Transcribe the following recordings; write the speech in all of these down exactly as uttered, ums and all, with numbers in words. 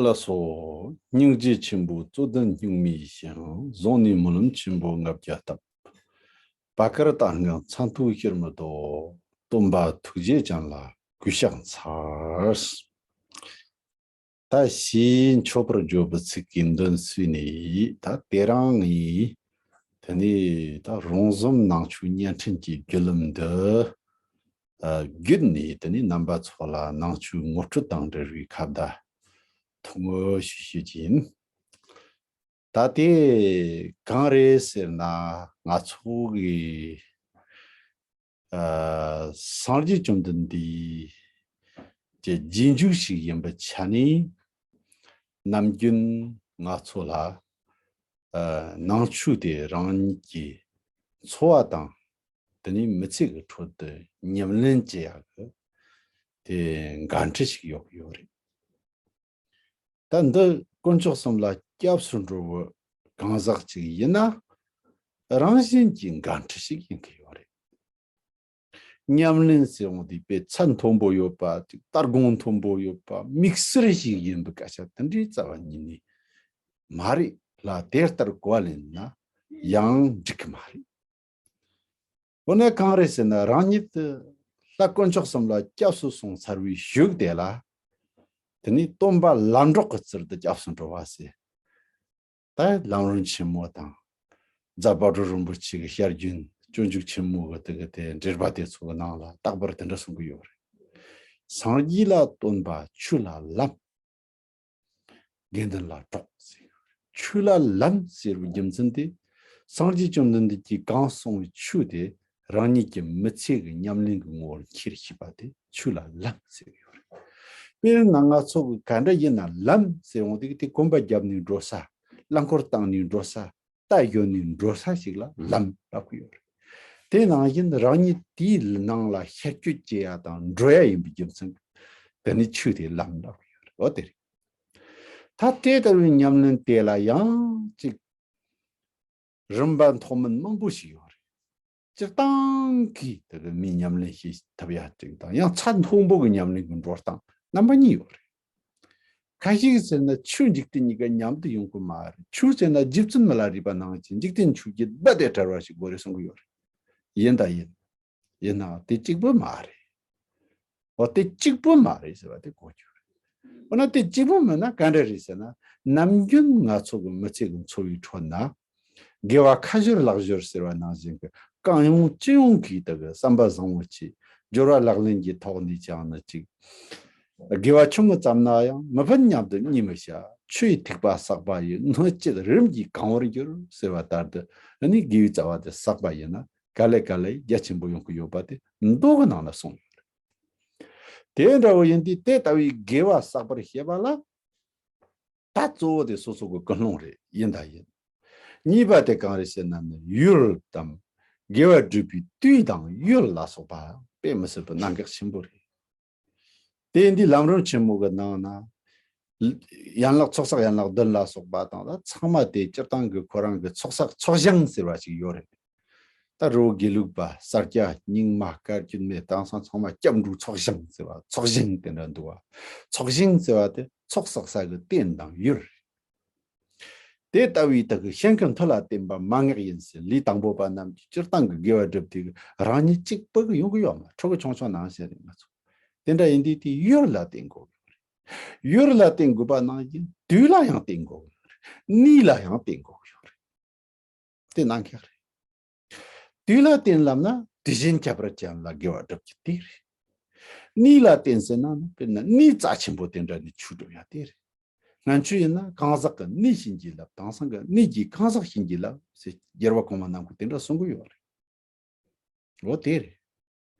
ལགས་སོ། སྙིང་རྗེ་ཆེན་པོ་རྩོད་ལྡན་སྙིགས་མའི་ཞིང་། བཟུང་ནས་སྨོན་ལམ་ཆེན་པོ་ལྔ་བརྒྱ་བཏབ། བར་དཀར་ལྟར་སྔོན་མཚན་ཐོས་ཕྱིར་མི་ལྡོག། སྟོན་པ་ཐུགས་རྗེ་ཅན་ལ་གུས་ཕྱག་འཚལ། ད་ཞེས་མཆོད་པར་བརྗོད་པའི་ཚིག་གི་མདུན་བསུས་ནས། ད་དེ་རིང་ངས་དེ་ནས་ད་རོང་ཟོམ་ནང་ཆོས་བརྙན་འཕྲིན་གྱི་བརྒྱུད་ལམ་འདི་ཨ་བརྒྱུད་ནས། དེ་ནས་རྣམ་པ་ཚོ་ལ་ནང་ཆོས་ངོ་སྤྲོད་དང་འབྲེལ་བའི་ཁ་བརྡ་ཐུང་ངུ་ཞིག་ཞུ་རྒྱུ་ཡིན། ད་དེ་གང་རེད་ཟེར་ན། ང་ཚོ་གི་ཨ་སངས་རྒྱས་བཅོམ་ལྡན་འདས་ཀྱི་རྗེས་འཇུག་ཞིག་ཡིན་པའི་ཆ་ནས། ནམ་རྒྱུན་ང་ཚོ་ལ་ཨ་ནང་ཆོས་དེ་རང་ཉིད་ཀྱི་འཚོ་བ་དང་། དེ་ནས་མི་ཚེ་གི་ཁྲོད་དུ་ཉམས་ལེན་བྱེད་ཡག་གི་དེ་འགན་འཁྲི་ཞིག་ཡོད་ཡོད་རེད། ད་འདི་དཀོན་མཆོག་གསུམ་ལ་སྐྱབས་སུ་འགྲོ་བའི་གང་ཟག་ཅིག་ཡིན་ན། རང་བཞིན་གྱི་འགན་འཁྲི་ཞིག་ཡིན་གྱི་ཡོད་རེད། ཉམས་ལེན་ཟེར་ཡོང་དུས་དཔེ་ཚད་མཐོན་པོ་ཡོད་པ་ཅིག་ལྟ་དགོངས་མཐོན་པོ་ཡོད་པ་དམིགས་བསལ་ཞིག་ཡིན་པའི་སྐད་ཆ་དེ་འདྲའི་རྩ་བ་ཉིད་ནས་མ་རེད་ལ། དེ་ལྟར་གོ་བ་ལེན་ན་ཡང་འགྲིག་གི་མ་རེད། འོ་ན་གང་རེད་ཟེར་ན། རང་ཉིད་དུ་ལྷ་དཀོན་མཆོག་གསུམ་ལ་སྐྱབས་སུ་སོང་ཚར་བའི་གཞུག་དེ་ལ། དེ་ནས་སྟོན་པ་ལམ་གྲོགས་ཀྱི་ཚུལ་དུ་སྐྱབས་སུ་འགྲོ་བ་ཟེར། ད་ལམ་རིམ་ཆེན་མོ་དང་། རྫ་དཔལ་སྤྲུལ་རིན་པོ་ཆེ་གི་བཤད་རྒྱུན། སྤྱོད་འཇུག་ཆེན་མོ་གི་དེ་གི་དེ་འགྲེལ་པ་དེ་ཚོ་གི་ནང་ལ་རྟག་པར་དེ་འདྲ་གསུང་གི་ཡོད་རེད། སངས་རྒྱས་ལ་སྟོན་པ། ཆོས་ལ་ལམ། དགེ་འདུན་ལ་གྲོགས་ཟེར། ཆོས་ལ་ལམ་ཟེར་བའི་རྒྱུ་མཚན་དེ། སངས་རྒྱས་བཅོམ་ལྡན་འདས་ཀྱིས་གང་གསུངས་པའི་ཆོས་དེ་རང་ཉིད་ཀྱི་མི་ཚེ་གི་ཉམས་ལེན་གྱི་ངོ་བོར་འཁྱེར་ཤེས་པ་དེ་ཆོས་ལ་ལམ་ཟེར་གྱི་ཡོད་རེད། དཔེར་ན་ང་ཚོ་གི་ག་འདྲ་ཡིན་ན་ལམ་ཟེར་འོང་དུས། དེ་གོམ་པ་བརྒྱབ་ནས་འགྲོ་ས། རླངས་འཁོར་བཏང་ནས་འགྲོ་ས། རྟ་བཞོན་ནས་འགྲོ་ས་ཞིག་ལ་ལམ་ལབ་ཀྱི་ཡོད་རེད། དེ་ནང་བཞིན་རང་ཉིད་དེའི་ནང་ལ་ཤར་སྐྱོད་བྱེད་ཡ་དང་འགྲོ་ཡ་ཡིན་པའི་རྒྱུ་མཚན་གྱིས། དེ་ནི་ཆོས་དེ་ལམ་ལབ་ཀྱི་ཡོད་རེད། འོ་དེ་རེད། ད་དེ་ལྟ་བུའི་ཉམས་ལེན་དེ་ལ་ཡང་ཅིག་རིམ་པ་མཐོ་དམན་མང་པོ་ཞིག་ཡོད་རེད། སྤྱིར་བཏང་གི་དེ་གི་མིས་ཉམས་ལེན་བྱེད་ཐུབ་ཡ་ཅིག་དང་། ཡང་ཚད་མཐོན་པོ་གི་ཉམས་ལེན་གྱི་འགྲོ་སྟངས་རྣམ་པ་གཉིས་ཡོད་རེད། ཁ་ཤས་ཟེར་ན་ཆོས་འཇིག་རྟེན་གཉིས་ཀ་མཉམ་དུ་ཡོང་གི་མ་རེད། ཆོས་ཟེར་ན་རྗེ་བཙུན་མི་ལ་རས་པ་ནང་བཞིན་འཇིག་རྟེན་ཆོས་བརྒྱད་རྦད་དེ་བྲལ་བ་ཞིག་དགོས་རེད་གསུང་གི་ཡོད་རེད། ཡིན་ད་ཡིན། ཡིན་ནའང་དེ་གཅིག་པུ་མ་རེད། འོ་དེ་གཅིག་པུ་མ་རེད་ཟེར་བ་དེ་གོ་རྒྱུ་རེད། འོ་ན་དེ་གཅིག་པུ་མིན་ན་ག་འདྲ་རེད་ཟེར་ན། ནམ་རྒྱུན་ང་ཚོ་གི་མི་ཚེ་གི་འཚོ་བའི་ཁྲོད་ན། དགེ་བ་ཁ་བཞུར་ལག་བཞུར་ཟེར་བ་ནང་བཞིན་གྱི་གང་ཡོང་ཅི་ཡོང་གིས་དེ་གི་བསམ་པ་བཟང་བོ་བྱས། སྦྱོར་བ་ལག་ལེན་གྱི་ཐོག་ནས་ཀྱང་ནི་ཅིག་དགེ་བ་ཆུང་ངུ་ཙམ་ན་ཡང་མི་ཕན་སྙམ་དུ་གཉིད་མི་བྱ། ཆུ་ཡི་ཐིགས་པ་བསགས་པ་ཡིས། སྣོད་བཅུད་རིམ་གྱིས་གང་བར་འགྱུར་ཟེར་བ་ལྟར་དུ། ཨ་ནི་དགེ་བའི་རྩ་བ་དེ་བསགས་པ་ཡིན་ན་ག་ལེ་ག་ལེ་རྒྱ་ཆེན་པོ་ཡོང་གི་ཡོད་པ་དེ་མདོ་གི་ནང་ན་གསུངས་ཡོད་རེད། དེ་འདྲ་བོ་ཡིན་དུས་དེ་ལྟ་བུའི་དགེ་བ་བསགས་པར་བྱེད་པ་ལ། ད་གཙོ་བོ་དེ་སོ་སོ་གི་ཀུན་སློང་རེད། ཡིན་ད་ཡིན། གཉིས་པ་དེ་གང་རེད་ཟེར་ན་ནི། ཡུལ་དང་། དགེ་བ་སྒྲུབ་པའི་དུས་དང་ཡུལ་ལ་སོགས་པ་དཔེ་མི་སྲིད་པའི་གནད་འགག་ཆེན་པོ་རེད། དེ་ཡིན་དུས་ལམ་རིམ་ཆེན་མོ་གི་ནང་ན། ཡན་ལག་ཚོགས་བསགས་ཡན་ལག་བདུན་ལ་སོགས་པ་དང་། ད་ཚང་མ་དེ་སྤྱིར་བཏང་གི་ཁོ་རང་གི་ཚོགས་བསགས་ཚོགས་ཞིང་ཟེར་བ་ཞིག་ཡོད་རེད། ད་རི་བོ་དགེ་ལུགས་པ། ས་སྐྱ་རྙིང་མ། བཀའ་བརྒྱུད་མའི་དེང་སང་ཚང་མ་སྐྱབས་འགྲོའི་ཚོགས་ཞིང་ཟེར་བ། ཚོགས་ཞིང་དེ་འདྲ་འདུག་བ། ཚོགས་ཞིང་ཟེར་བ་དེ་ཚོགས་བསགས་ས་གི་རྟེན་དང་ཡུལ་རེད། དེ་ལྟ་བུའི་དག་གི་ཞིང་གི་མཐུ་ལ་བརྟེན་པ་མན་ངག་ཡིན་ཟེར། ལུས་དང་པོ་པ་རྣམས་ཀྱིས་སྤྱིར་བཏང་གི་དགེ་བ་བསྒྲུབས་དེ་གི་རང་ཉིད་གཅིག་པུ་གི་ཡོང་གི་ཡོད་མ་རེད། ཕྲུ་གུ་ཆུང་ཆུང་ནང་བཞིན་རེད་ང་ཚོ། དེ་འདྲ་ཡིན་དུས་དེ་ཡུལ་ལ་བརྟེན་དགོས་ཀྱི་རེད། ཡུལ་ལ་བརྟེན་དགོས་པ་ནང་བཞིན་དུས་ལ་ཡང་བརྟེན་དགོས་ཀྱི་རེད། གནས་ལ་ཡང་བརྟེན་དགོས་ཀྱི་རེད། དེ་གནད་འགག་རེད། དུས་ལ་བརྟེན་ལབ་ན་དུས་གཞན་ཁྱད་པར་ཅན་ལ་དགེ་བ་བསྒྲུབ་རྒྱུ་དེ་རེད། གནས་ལ་བརྟེན་ཟེར་ན་ནི། དཔེར་ན་གནས་རྩ་ཆེན་པོ་དེ་འདྲ་ནས་ཆོས་སྒྲུབ་ཡ་དེ་རེད། སྔོན་ཆད་ཡིན་ན་གང་ཟག་གི་གནས་བྱིན་གྱིས་བརླབས། དེང་སང་གི་གནས་ཀྱིས་གང་ཟག་བྱིན་གྱིས་བརླབས་ཟེར་རྒྱལ་བ་གོང་མ་རྣམས་ཀྱིས་དེ་འདྲ་གསུང་གི་ཡོད་རེད། འོ་དེ་རེད།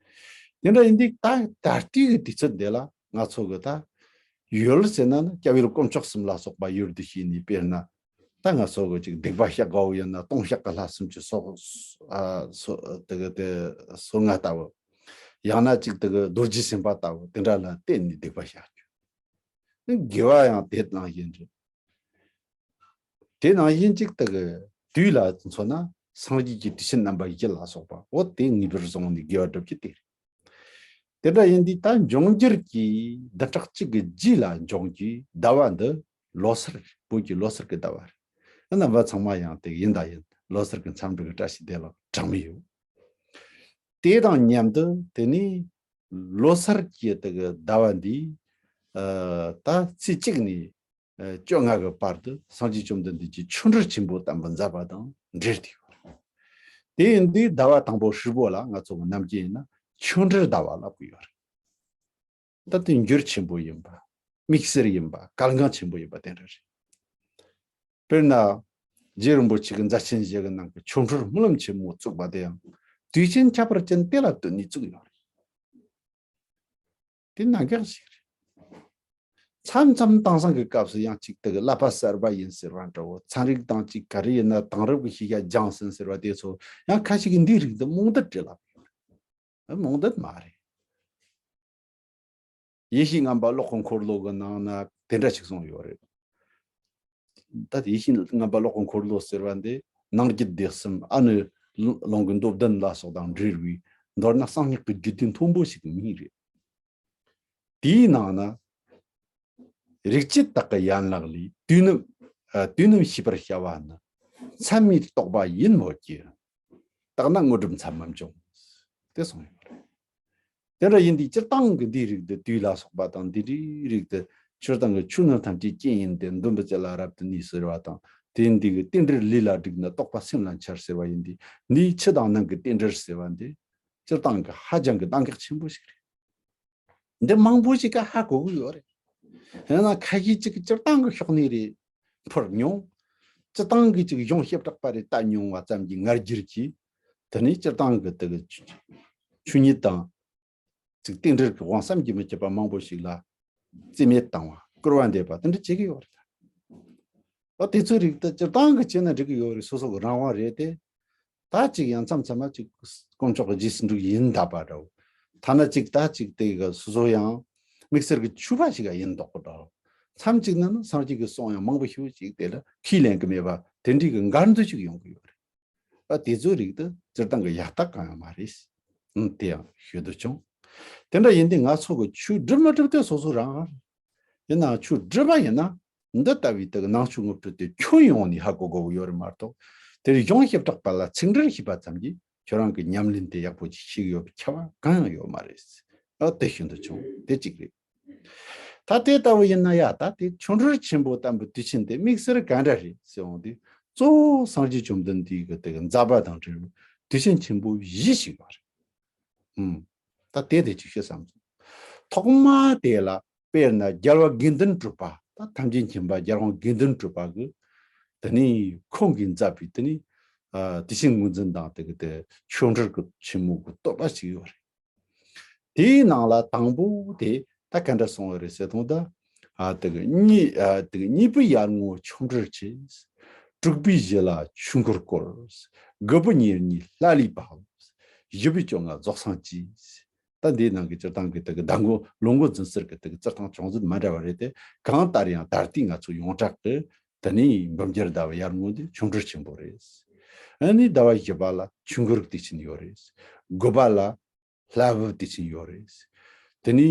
དེ་འདྲ་ཡིན་དུས་ད་ད་ལྟའི་གི་དུས་ཚོད་འདི་ལ་ང་ཚོ་གི་ད་ཡུལ་ཟེར་ན་ནི་སྐྱབས་ཡུལ་དཀོན་མཆོག་གསུམ་ལ་སོགས་པ་ཡུལ་དུ་བྱས་ནས། དཔེར་ན་ད་ང་ཚོ་གི་ཅིག་སྡིག་པ་བཤགས་དགོས་ཡིན་ན་ལྟུང་བཤགས་ཀྱི་ལྷ་སུམ་ཅུ་སོ་ཨ་སོ་དེ་གི་དེ་སོ་ལྔ་ལྟ་བུ། ཡང་ན་ཅིག་དེ་གི་རྡོ་རྗེ་སེམས་དཔའ་ལྟ་བུ་དེ་འདྲ་ལ་བརྟེན་ནས་སྡིག་པ་བཤགས་རྒྱུ། དགེ་བ་ཡང་དེ་ནང་བཞིན་རེད། དེ་ནང་བཞིན་ཅིག་དེ་གི་དུས་ལ་མཚོན་ན་སངས་རྒྱས་ཀྱི་དུས་ཆེན་རྣམ་པ་བཞི་ལ་སོགས་པ། འོ་དེ་ངེས་པར་བཟུང་ནས་དགེ་བ་བསྒྲུབ་རྒྱུ་དེ་རེད། དེ་འདྲ་ཡིན་དུས་ད་འབྱུང་འགྱུར་གྱི་བདུན་ཕྲག་གཅིག་གི་རྗེས་ལ་འབྱུང་རྒྱུའི་ཟླ་བ་འདི་ ལོ་སར་བོད་ཀྱི་ལོ་སར་གྱི་ཟླ་བ་རེད། རྣམ་པ་ཚང་མ་ཡང་དེ་ཡིན་ད་ཡིན་ལོ་སར་གྱི་འཚམས་འདྲི་གི་བཀྲ་ཤིས་བདེ་ལེགས་གྲངས་མེད་ཡོད། དེ་དང་མཉམ་དུ་དེ་ནི་ལོ་སར་གྱི་དེ་གི་ཟླ་བ་འདི་ད་ཚེས་གཅིག་ནས་བཅོ་ལྔ་གི་བར་དུ་སངས་རྒྱས་བཅོམ་ལྡན་འདས་ཀྱིས་ཆོ་འཕྲུལ་ཆེན་པོ་བསྟན་པ་མཛད་པ་དང་འབྲེལ་ཏེ་ཡོད་རེད། དེ་ཡིན་དུས་ཟླ་བ་དང་པོ་ཧྲིལ་པོ་ལ་ང་ཚོ་གི་ནམ་རྒྱུན་ཡིན་ན་ཆོ་འཕྲུལ་ཟླ་བ་ལབ་ཀྱི་ཡོད་རེད། ད་དེ་འགྱུར་ཆེན་པོ་ཡིན་པ། དམིགས་བསལ་ཡིན་པ། གལ་འགངས་ཆེན་པོ་ཡིན་པ་དེ་འདྲ་རེད། དཔེར་ན། རྗེ་རིན་པོ་ཆེ་གི་མཛད་ཆེན་བཞི་གི་ནང་གི་ཆོ་འཕྲུལ་སྨོན་ལམ་ཆེན་མོ་བཙུགས་པ་དེ་ཡང་དུས་ཆེན་ཁྱད་པར་ཅན་དེ་ལ་བསྟུན་ནས་བཙུགས་ཡོད་རེད། དེ་གནད་འགག་ཞིག་རེད། མཚམས་མཚམས་དེང་སང་གི་སྐབས་སུ་ཡང་ཅིག་དེ་གི་བསླབ་པ་གསར་པ་ཡིན་ཟེར་བ་འདྲ་བོ། ཚན་རིག་དང་ཅིག་ག་རེ་ཡིན་ན་དེང་རབས་ཀྱི་ཤེས་བྱ་སྦྱངས་ཟིན་ཟེར་བ་དེ་ཚོ་ཡང་ཁ་ཤས་ཀྱིས་འདིའི་རིགས་འདི་རྨོངས་དད་རེད་ལབ་ཡོད་རེད། རྨོངས་དད་མ་རེད། ཡེ་ཤེས་རྔམ་པ་གློག་གི་འཁོར་ལོ་གི་ནང་ན་དེ་འདྲ་ཞིག་གསུངས་ཡོད་རེད། ད་ཡེ་ཤེས་རྔམ་པ་གློག་གི་འཁོར་ལོ་ཟེར་བ་འདི་ནང་རྒྱུད་སྡེ་གསུམ་ཨ་ནི་ལུང་གི་མདོ་བདུན་ལ་སོགས་དང་འབྲེལ་བའི། མདོར་ན་གསང་སྔགས་ཀྱི་རྒྱུད་སྡེ་མཐོན་པོ་ཞིག་གི་མིང་རེད། དེའི་ནང་ན། རིགས་བཅད་དག་གི་ཡན་ལག་ལས། དུས་རྣམས་ཨ་དུས་རྣམས་ཤེས་པར་བྱ་བ་ནི། མཚན་མའི་རྟོག་པ་ཡིན་མོད་ཀྱི། དག་ན་དངོས་གྲུབ་མཚན་མ་འབྱུང་། དེ་གསུངས་ཡོད་པ་རེད། དེ་འདྲ་ཡིན་དུས་སྤྱིར་བཏང་གི་འདིའི་རིགས་འདི་དུས་ལ་སོགས་པ་དང་འདི་འདྲའི་རིགས་འདི་སྤྱིར་བཏང་གི་ཆོས་རྣམས་ཐམས་ཅད་རྐྱེན་ཡིན་ཏེ། འདུན་པའི་རྩེ་ལ་རབ་ཏུ་གནས་ཟེར་བ་དང་། དེ་འདི་གི་རྟེན་འབྲེལ་ལུས་ལ་བསྒྲིགས་ན་རྟོགས་པ་སེམས་ལ་འཆར་ཟེར་བ་ཡིན་དུས། འདིའི་ཕྱི་དང་ནང་གི་རྟེན་འབྲེལ་ཟེར་བ་འདི་སྤྱིར་བཏང་གི་ཧ་ཅང་གི་གནད་འགག་ཆེན་པོ་ཞིག་རེད། འདི་མང་པོ་ཞིག་ག་ཧ་གོ་གི་ཡོད་རེད། ཡང་ན་ཁ་ཤས་ཅིག་སྤྱིར་བཏང་གི་ཕྱོགས་ནས་རེད། འཕུར་མྱོང་། སྤྱིར་བཏང་གི་ཅིག་གཞུང་བྱེ་བྲག་པ་རེ་ལྟ་མྱོང་བ་ཙམ་གྱིས་ང་རྒྱལ་གྱིས། དེ་ནས་སྤྱིར་བཏང་གི་དེ་གི་ཆོས་ཆོས་ཉིད་དང་། ཅིག་རྟེན་འབྲེལ་གྱི་དབང་བསམ་གྱིས་མི་ཁྱབ་པ་མང་པོ་ཞིག་ལ་རྩིས་མེད་བཏང་བ། སྐུར་བ་འདེབས་པ་དེ་འདྲ་བྱེད་ཀྱི་ཡོད་རེད། ཨ་དེ་ཚོའི་རིགས་དེ་སྤྱིར་བཏང་གི་བྱས་ན་འགྲིག་གི་ཡོད་རེད། སོ་སོ་གི་རང་དབང་རེད་དེ། ད་ཅིག་ཡང་མཚམས་མཚམས་མ་ཅིག་དཀོན་མཆོག་གི་རྗེས་སུ་འགྲོ་ཡིན་ད་པ་འདྲ་བོ། ཐ་ན་ཅིག་ད་ཅིག་དེ་གི་སོ་སོ་ཡང་དམིགས་བསལ་གྱི་ཆོས་པ་ཞིག་ཡིན་མདོག་གི་འདྲ་བོ། མཚམས་ཅིག་ན་ནི་སངས་རྒྱས་ཀྱི་གསུང་ཡང་མང་པོ་ཞིག་ཅིག་དེ་ལ་ཁས་ལེན་གྱི་མེད་པ་དེ་འདྲའི་གི་འགལ་འདུ་ཞིག་ཡོང་གི་ཡོད་རེད། ཨ་དེ་ཚོའི་རིགས་དེ་སྤྱིར་བཏང་གི་ཡག་རྟགས་གང་ཡང་མ་རེད། ཨང་། དེ་ཡང་ཤོད་དུ་བྱུང་། དེ་འདྲ་ཡིན་དུས་ང་ཚོ་གི་ཆོས་སྒྲུབ་མ་སྒྲུབ་དེ་སོ་སོ་རང་རེད། ཡིན་ནའང་ཆོས་སྒྲུབ་པ་ཡིན་ན། འདི་ལྟ་བུའི་དེ་གི་ནང་ཆོས་ངོ་སྤྲོད་དེ་ཁྱོན་ཡོངས་ནས་ཧ་གོ་དགོས་ཀྱི་ཡོད་རེད་མ་གཏོགས། དེར་གཞུང་བྱེ་བྲག་པ་ལ་ཚིག་འགྲེལ་ཞུས་པ་ཙམ་གྱིས་ཁྱོད་རང་གི་ཉམས་ལེན་དེ་ཡག་པོ་ཅིག་ཤེས་ཀྱི་ཡོད་པའི་ཁྱབ་པ་གང་ཡང་ཡོད་མ་རེད། ཨ་དེ་ཤིན་ཏུ་ཆུང་དེ་གཅིག་རེད། ད་དེ་ལྟ་བུ་ཡིན་ན་ཡ། ད་དེ་ཆོ་འཕྲུལ་ཆེན་པོ་བསྟན་པའི་དུས་ཆེན་དེ་དམིགས་བསལ་ག་འདྲ་རེད་ཟེར་འོང་དུས། གཙོ་བོ་སངས་རྒྱས་བཅོམ་ལྡན་འདས་ཀྱི་དེ་གི་མཛད་པ་དང་འབྲེལ་བའི་དུས་ཆེན་ཆེན་པོ་བཞི་ཞིག་ཡོད་རེད། ཨུམ། ད་དེ་དེ་ཅིག་ཤོད་བསམ་སོང་། ཐོག་མ་དེ་ལ་དཔེར་ན་རྒྱལ་བ་དགེ་འདུན་གྲུབ་པ། ད་ཐམས་ཅད་མཁྱེན་པ་རྒྱལ་དབང་དགེ་འདུན་གྲུབ་པ་གི། དེ་ནི་ཁོང་གིས་མཛད་པའི་དེ་ནི་ཨ་དུས་ཆེན་ངོས་འཛིན་དང་དེ་གི་དེ་ཆོ་འཕྲུལ་གྱི་ཆེན་མོ་གི་བསྟོད་པ་ཞིག་ཡོད་རེད། དེའི་ནང་ལ་དང་པོ་དེ་ད་ག་འདྲ་གསུངས་ཡོད་རེད་ཟེར་དུས། ད་ཨ་དེ་གི་གཉིས་ཨ་དེ་གི་གཉིས་པའི་ཡར་ངོ་ཆོ་འཕྲུལ་ཆེ། དྲུག་པའི་བཞི་ལ་ཆོས་འཁོར་བསྐོར། དགུ་པའི་ཉེར་གཉིས་ལྷ་ལས་བབས། བཞི་པའི་བཅོ་ལྔ་རྫོགས་སངས་རྒྱས། ད་འདིའི་ནང་གི་སྤྱིར་བཏང་གི་དེ་གི་ཟླ་མགོ་ལོ་མགོ་འཛིན་ཟུར་གི་དེ་གི་རྩི་སྟངས་ཅུང་ཟད་མ་འདྲ་བ་རེད་དེ། གང་ལྟར་ཡང་ད་ལྟའི་ང་ཚོ་ཡོངས་གྲགས་ཀྱི་དེ་ནི་འབུམ་རྒྱལ་ཟླ་བའི་ཡར་ངོ་དེ་ཆོ་འཕྲུལ་ཆེན་པོ་རེད། ཨ་ནི་ཟླ་བ་བཞི་པ་ལ་ཆོས་འཁོར་དུས་ཆེན་ཡོད་རེད། དགུ་པ་ལ་ལྷ་བབས་དུས་ཆེན་ཡོད་རེད། དེ་ནི་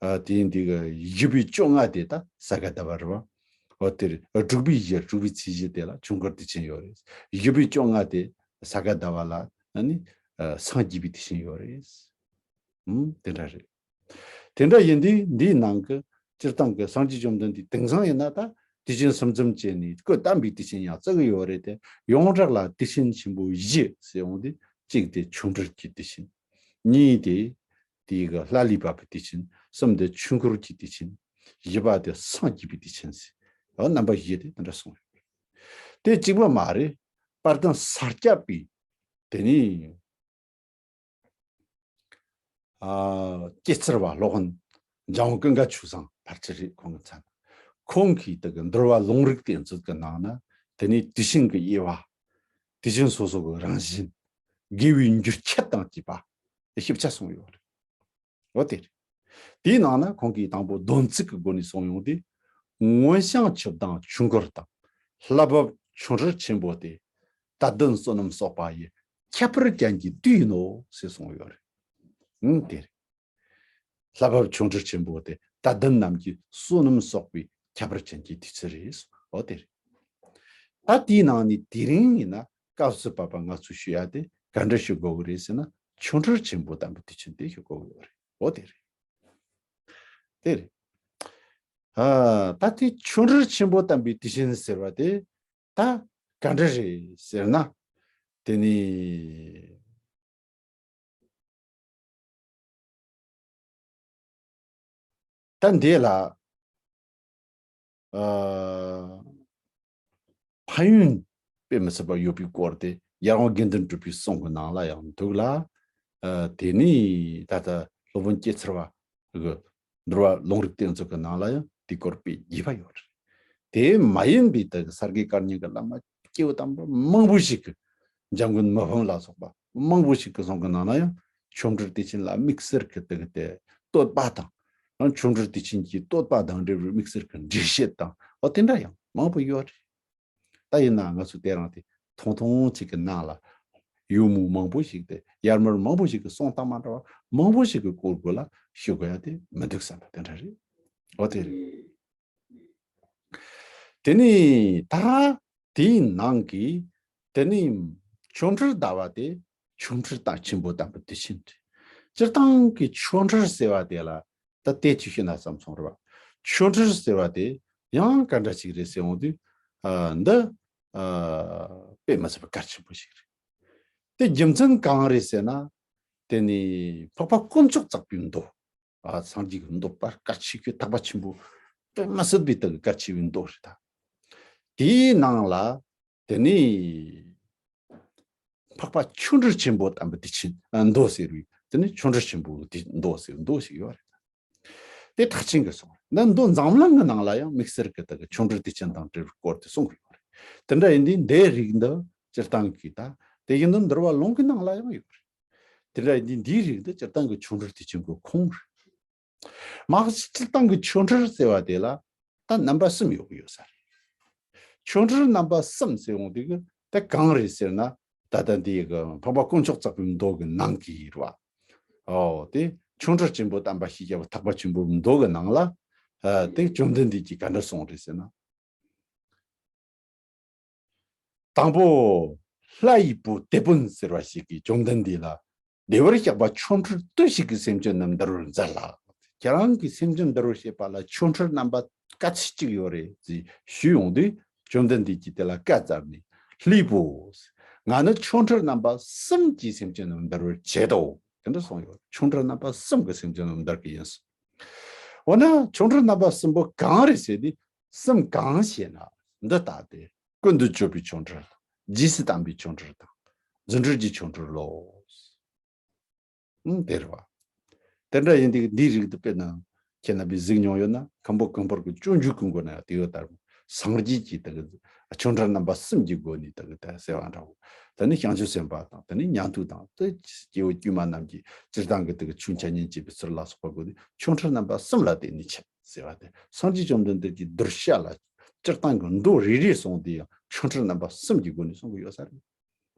ཨ་དེ་འདི་གི་བཞི་པའི་བཅོ་ལྔ་དེ་ད་ས་ག་ཟླ་བ་རེད་བ། འོ་དེར་དྲུག་པའི་བཞི། དྲུག་པའི་ཚེས་བཞི་དེ་ལ་ཆོས་འཁོར་དུས་ཆེན་ཡོད་རེད། བཞི་པའི་བཅོ་ལྔ་དེ་ས་ག་ཟླ་བ་ལ་ཨ་ནི་ཨ་སངས་རྒྱས་པའི་དུས་ཆེན་ཡོད་རེད། ཨུམ། དེ་འདྲ་རེད། དེ་འདྲ་ཡིན་དུས་འདིའི་ནང་གི་སྤྱིར་བཏང་གི་སངས་རྒྱས་བཅོམ་ལྡན་འདས་དེང་སང་ཡིན་ན་ད་དུས་ཆེན་གསུམ་འཛོམས་བྱས་ནས་སྐུ་བལྟམས་པའི་དུས་ཆེན་ཡང་བརྩི་གི་ཡོད་རེད་དེ། ཡོངས་གྲགས་ལ་དུས་ཆེན་ཆེན་པོ་བཞི་ཟེར་འོང་དུས། གཅིག་དེ་ཆོ་འཕྲུལ་གྱི་དུས་ཆེན། གཉིས་དེ་དེ་གི་ལྷ་ལས་བབས་པའི་དུས་ཆེན། གསུམ་དེ་ཆོས་འཁོར་གྱི་དུས་ཆེན། བཞི་པ་དེ་སངས་རྒྱས་པའི་དུས་ཆེན་ཟེར། ཨ་རྣམ་པ་བཞི་དེ་དེ་འདྲ་གསུངས་ཡོད་རེད། དེ་གཅིག་པ་མ་རེད། དཔལ་ལྡན་ས་སྐྱ་པའི་དེ་ནི། ཨ་སྐྱེས་ཚར་བ་སློབ་དཔོན་འཇམ་དབྱངས་ཀུན་དགའ་ཆོས་བཟང་ཕལ་ཆེར་རེད། ཁོང་གི་མཚན། ཁོང་གིས་དེ་གི་འདུལ་བ་ལུང་རིགས་གཏེར་མཛོད་ཀྱི་ནང་ན་དེ་ནི་དུས་ཆེན་གྱི་དབྱེ་བ། དུས་ཆེན་སོ་སོ་གི་རང་བཞིན། དགེ་བའི་འགྱུར་ཁྱད་དང་བཅས་པ་ཞིབ་ཆ་གསུངས་ཡོད་རེད། འོ་དེ་རེད། དེའི་ནང་ན་ཁོང་གིས་དང་པོ་སྡོམ་ཚིག་གི་སྒོ་ནས་གསུངས་ཡོང་དུས། མངོན་ཤང་ཆུ་བདག་ཆོས་འཁོར་དང་། ལྷ་བབས་ཆོ་འཕྲུལ་ཆེན་པོ་སྟེ། དད་ལྡན་བསོད་ནམས་གསོག་པ་ཡི། ཁྱད་པར་ཅན་གྱི་དུས་ཡིན་ནོ་ཞེས་གསུངས་ཡོད་རེད། ཨང་། དེ་རེད། ལྷ་བབས་ཆོ་འཕྲུལ་ཆེན་པོ་སྟེ། དད་ལྡན་རྣམས་ཀྱི་བསོད་ནམས་གསོག་པའི་ ཁྱད་པར་ཅན་གྱི་དུས་ཚོད་རེད། འོ་དེ་རེད། ད་དེའི་ནང་ནས་དེ་རིང་ཡིན་ན་སྐབས་སུ་བབ་པ་ང་ཚོས་ཞུ་ཡ་དེ་ག་འདྲ་ཞུ་དགོས་ཀྱི་རེད་ཟེར་ན། ཆོ་འཕྲུལ་ཆེན་པོ་དམ་པའི་དུས་ཆེན་དེ་ཞུ་དགོས་ཀྱི་ཡོད་རེད། འོ་དེ་རེད། དེ་རེད། ཨ། ད་དེ་ཆོ་འཕྲུལ་ཆེན་པོ་དམ་པའི་དུས་ཆེན་ཟེར་བ་དེ་ད་ག་འདྲ་རེད་ཟེར་ན། དེ་ནི་ད་འདི་ལ་ཨ། ཕན་ཡོན་དཔེ་མི་སྲིད་པ་ཡོད་པའི་སྐོར་དེ་ཡར་དབང་དགེ་འདུན་གྲུབ་པའི་གསུང་གི་ནང་ལ་ཡང་འདུག་ལ། ཨ། དེ་ནི་ད་ལྟ་སློབ་དཔོན་སྐྱེད་ཚལ་བ་གི་འགྲོ་བ་ལུང་རིགས་གཏེར་མཛོད་ཀྱི་ནང་ལ་ཡང་དེའི་སྐོར་དཔེ་རྒྱས་པ་ཡོད་རེད། དེ་མ་ཡིན་པའི་ད་གི་ས་དགེ་བཀའ་རྙིང་གི་བླ་མ་སྐྱེས་བུ་དམ་པ་མང་པོ་ཞིག་གི། འཇམ་མགོན་མི་ཕམ་ལ་སོགས་པ་མང་པོ་ཞིག་གི་གསུང་གི་ནང་ན་ཡང་ཆོ་འཕྲུལ་དུས་ཆེན་ལ་དམིགས་བསལ་གྱི་དེ་གི་དེ་བསྟོད་པ་དང་། ཡང་ཆོ་འཕྲུལ་དུས་ཆེན་གྱི་བསྟོད་པ་དང་འབྲེལ་བའི་དམིགས་བསལ་གྱི་འགྲེལ་བཤད་དང་། འོ་དེ་འདྲ་ཡང་མང་པོ་ཡོད་རེད། ད་ཡིན་ན་ང་ཚོ་དེ་རིང་དེ་ཐུང་ཐུང་ཅིག་གི་ནང་ལ་ཡུལ་མི་མང་པོ་ཞིག་དེ་ཡར་མར་མང་པོ་ཞིག་གི་གསུང་སྟངས་མ་འདྲ་བ་མང་པོ་ཞིག་གི་སྐོར་སྐོར་ལ་ཞུ་དགོས་ཡ་དེ་མི་འདུག་བསམ་པ་དེ་འདྲ་རེད། འོ་དེ་རེད། དེ་ནས་ད་དེའི་ནང་གི་དེ་ནས་ཆོ་འཕྲུལ་ཟླ་བ་དེ་ཆོ་འཕྲུལ་དང་ཆེན་པོ་དམ་པའི་དུས་ཆེན་རེད། སྤྱིར་བཏང་གི་ཆོ་འཕྲུལ་ཟེར་བ་དེ་ལ་ད་དེ་ཅིག་ཤེས་ན་བསམ་སོང་རེད་བ། ཆོ་འཕྲུལ་ཟེར་བ་དེ་ཡང་ག་འདྲ་ཅིག་རེད་ཟེར་འོང་དུས། ཨ། འདི། ཨ། དཔེ་མི་སྲིད་པའི་གལ་ཆེན་པོ་ཞིག་རེད། དེ་རྒྱུ་མཚན་གང་རེད་ཟེར་ན། དེ་ནི་འཕགས་པ་དཀོན་མཆོག་བརྩེགས་པའི་མདོ། ཨ། སངས་རྒྱས་ཀྱི་མདོ་དཔེ་གལ་ཆེ་ཤོས་ཐེག་པ་ཆེན་པོ་དཔེ་མི་སྲིད་པའི་དེ་གལ་ཆེ་བའི་མདོ་རེད་ད། དེའི་ནང་ལ་དེ་ནི་འཕགས་པ་ཆོ་འཕྲུལ་ཆེན་པོ་དམ་པའི་དུས་ཆེན་མདོ་ཟེར་བའི་དེ་ནི་ཆོ་འཕྲུལ་ཆེན་པོ་དེ་མདོ་ཟེར་བའི་མདོ་ཞིག་ཡོད་རེད། དེ་མཐར་ཕྱིན་གྱི་གསུང་རེད། ན་མདོ་འཛམ་གླིང་གི་ནང་ལ་ཡང་དམིགས་བསལ་གྱི་དེ་གི་ཆོ་འཕྲུལ་དུས་ཆེན་དང་འབྲེལ་བའི་སྐོར་དེ་གསུང་གི་ཡོད་རེད། དེ་འདྲ་ཡིན་དུས་འདིའི་རིགས་འདི་སྤྱིར་བཏང་གི་ད་དེ་བཞིན་དུ་འདུལ་བ་ལུང་གི་ནང་ལ་ཡང་ཡོད་རེད། དེ་འདྲ་ཡིན་དུས་འདིའི་རིགས་འདི་སྤྱིར་བཏང་གི་ཆོ་འཕྲུལ་དུས་ཆེན་གྱི་ཁོངས་རེད། མ་གཞི་སྤྱིར་བཏང་གི་ཆོ་འཕྲུལ་ཟེར་བ་དེ་ལ་ད་རྣམ་པ་གསུམ་ཡོད་ཀྱི་ཡོད་ས་རེད། ཆོ་འཕྲུལ་རྣམ་པ་གསུམ་ཟེར་འོང་དུས་ཀྱི་དེ་གང་རེད་ཟེར་ན། ད་ལྟ་འདི་གི་འཕགས་པ་དཀོན་མཆོག་བརྩེགས་པའི་མདོ་གི་ནང་གི་རེད་བ། ཨོ། དེ་ཆོ་འཕྲུལ་ཆེན་པོ་དམ་པ་ཞེས་བྱ་བ་ཐེག་པ་ཆེན་པོའི་མདོ་གི་ནང་ལ། ཨ། དེ་བཅོམ་ལྡན་འདས་ཀྱིས་ག་འདྲ་གསུངས་རེད་ཟེར་ན། དང་པོ། ལྷ་ཡི་བུ་དེད་དཔོན་ཟེར་བ་ཞིག་གིས་བཅོམ་ལྡན་འདས་ལ། བདེ་བར་གཤེགས་པ་ཆོ་འཕྲུལ་བསྟོད་བྱེད་ཀྱི་སེམས་ཅན་རྣམས་འདུལ་བར་མཛད་ལ། ཁྱེད་རང་གིས་སེམས་ཅན་འདུལ་བར་བྱེད་པ་ལ་ཆོ་འཕྲུལ་རྣམ་པ་ག་ཚོད་ཅིག་ཡོད་རེད་ཅེས་ཞུས་ཡོང་དུས། བཅོམ་ལྡན་འདས་ཀྱིས་དེ་ལ་བཀའ་སྩལ་ནས། ལྷའི་བུ། ང་ནི་ཆོ་འཕྲུལ་རྣམ་པ་གསུམ་གྱིས་སེམས་ཅན་རྣམས་འདུལ་བར་བྱེད་དོ། དེ་འདྲ་གསུངས་ཡོད། ཆོ་འཕྲུལ་རྣམ་པ་གསུམ་གྱིས་སེམས་ཅན་རྣམས་འདུལ་གྱི་ཡིན་གསུངས། འོ་ན་ཆོ་འཕྲུལ་རྣམ་པ་གསུམ་པོ་གང་རེད་ཟེར་དུས། གསུམ་གང་ཞེ་ན། འདི་ལྟ་སྟེ། ཀུན་ཏུ་སྤྱོད་པའི་ཆོ་འཕྲུལ། རྗེས་སུ་བསྟན་པའི་ཆོ་འཕྲུལ་དང་། རྫུ་འཕྲུལ་གྱི་ཆོ་འཕྲུལ་ལོ། ཨང་། དེ་རེད་བ། དེ་འདྲ་ཡིན་དུས་འདིའི་རིགས་དེ་དཔེར་ན་ཁྱེད་རྣམ་པས་གཟིགས་མྱོང་ཡོད་ན། མཁན་པོ་ཀུན་ཕུར་གྱི་སྤྱོད་འཇུག་གི་མགོ་ན་ཡང་དེ་ཡོད་ལྟར། སངས་རྒྱས་ཀྱི་དེ་གི་ཆོ་འཕྲུལ་རྣམ་པ་གསུམ་གྱི་སྒོ་ནས་དེ་གི་དེ་ཟེར་བ་འདྲ་བོ། དེ་ནི་བྱང་ཆུབ་སེམས་དཔའ་དང་། དེ་ནི་ཉན་ཐོས་དང་། དེ་སྐྱེ་བོ་དཀྱུས་མ་རྣམས་ཀྱིས་སྤྱིར་བཏང་གི་དེ་གི་ཆོས་འཆད་ཉན་བྱེད་པའི་ཚུལ་ལ་སོགས་པ་སྒོ་ནས་ཆོ་འཕྲུལ་རྣམ་པ་གསུམ་ལ་བརྟེན་ནས་འཆད་ཟེར་བ་དེ། སངས་རྒྱས་བཅོམ་ལྡན་འདས་ཀྱི་གདུལ་བྱ་ལ་སྤྱིར་བཏང་གི་མདོ་རེ་རེ་གསུངས་དུས་ཡང་ཆོ་འཕྲུལ་རྣམ་པ་གསུམ་གྱི་སྒོ་ནས་གསུང་གི་ཡོད་ས་རེད།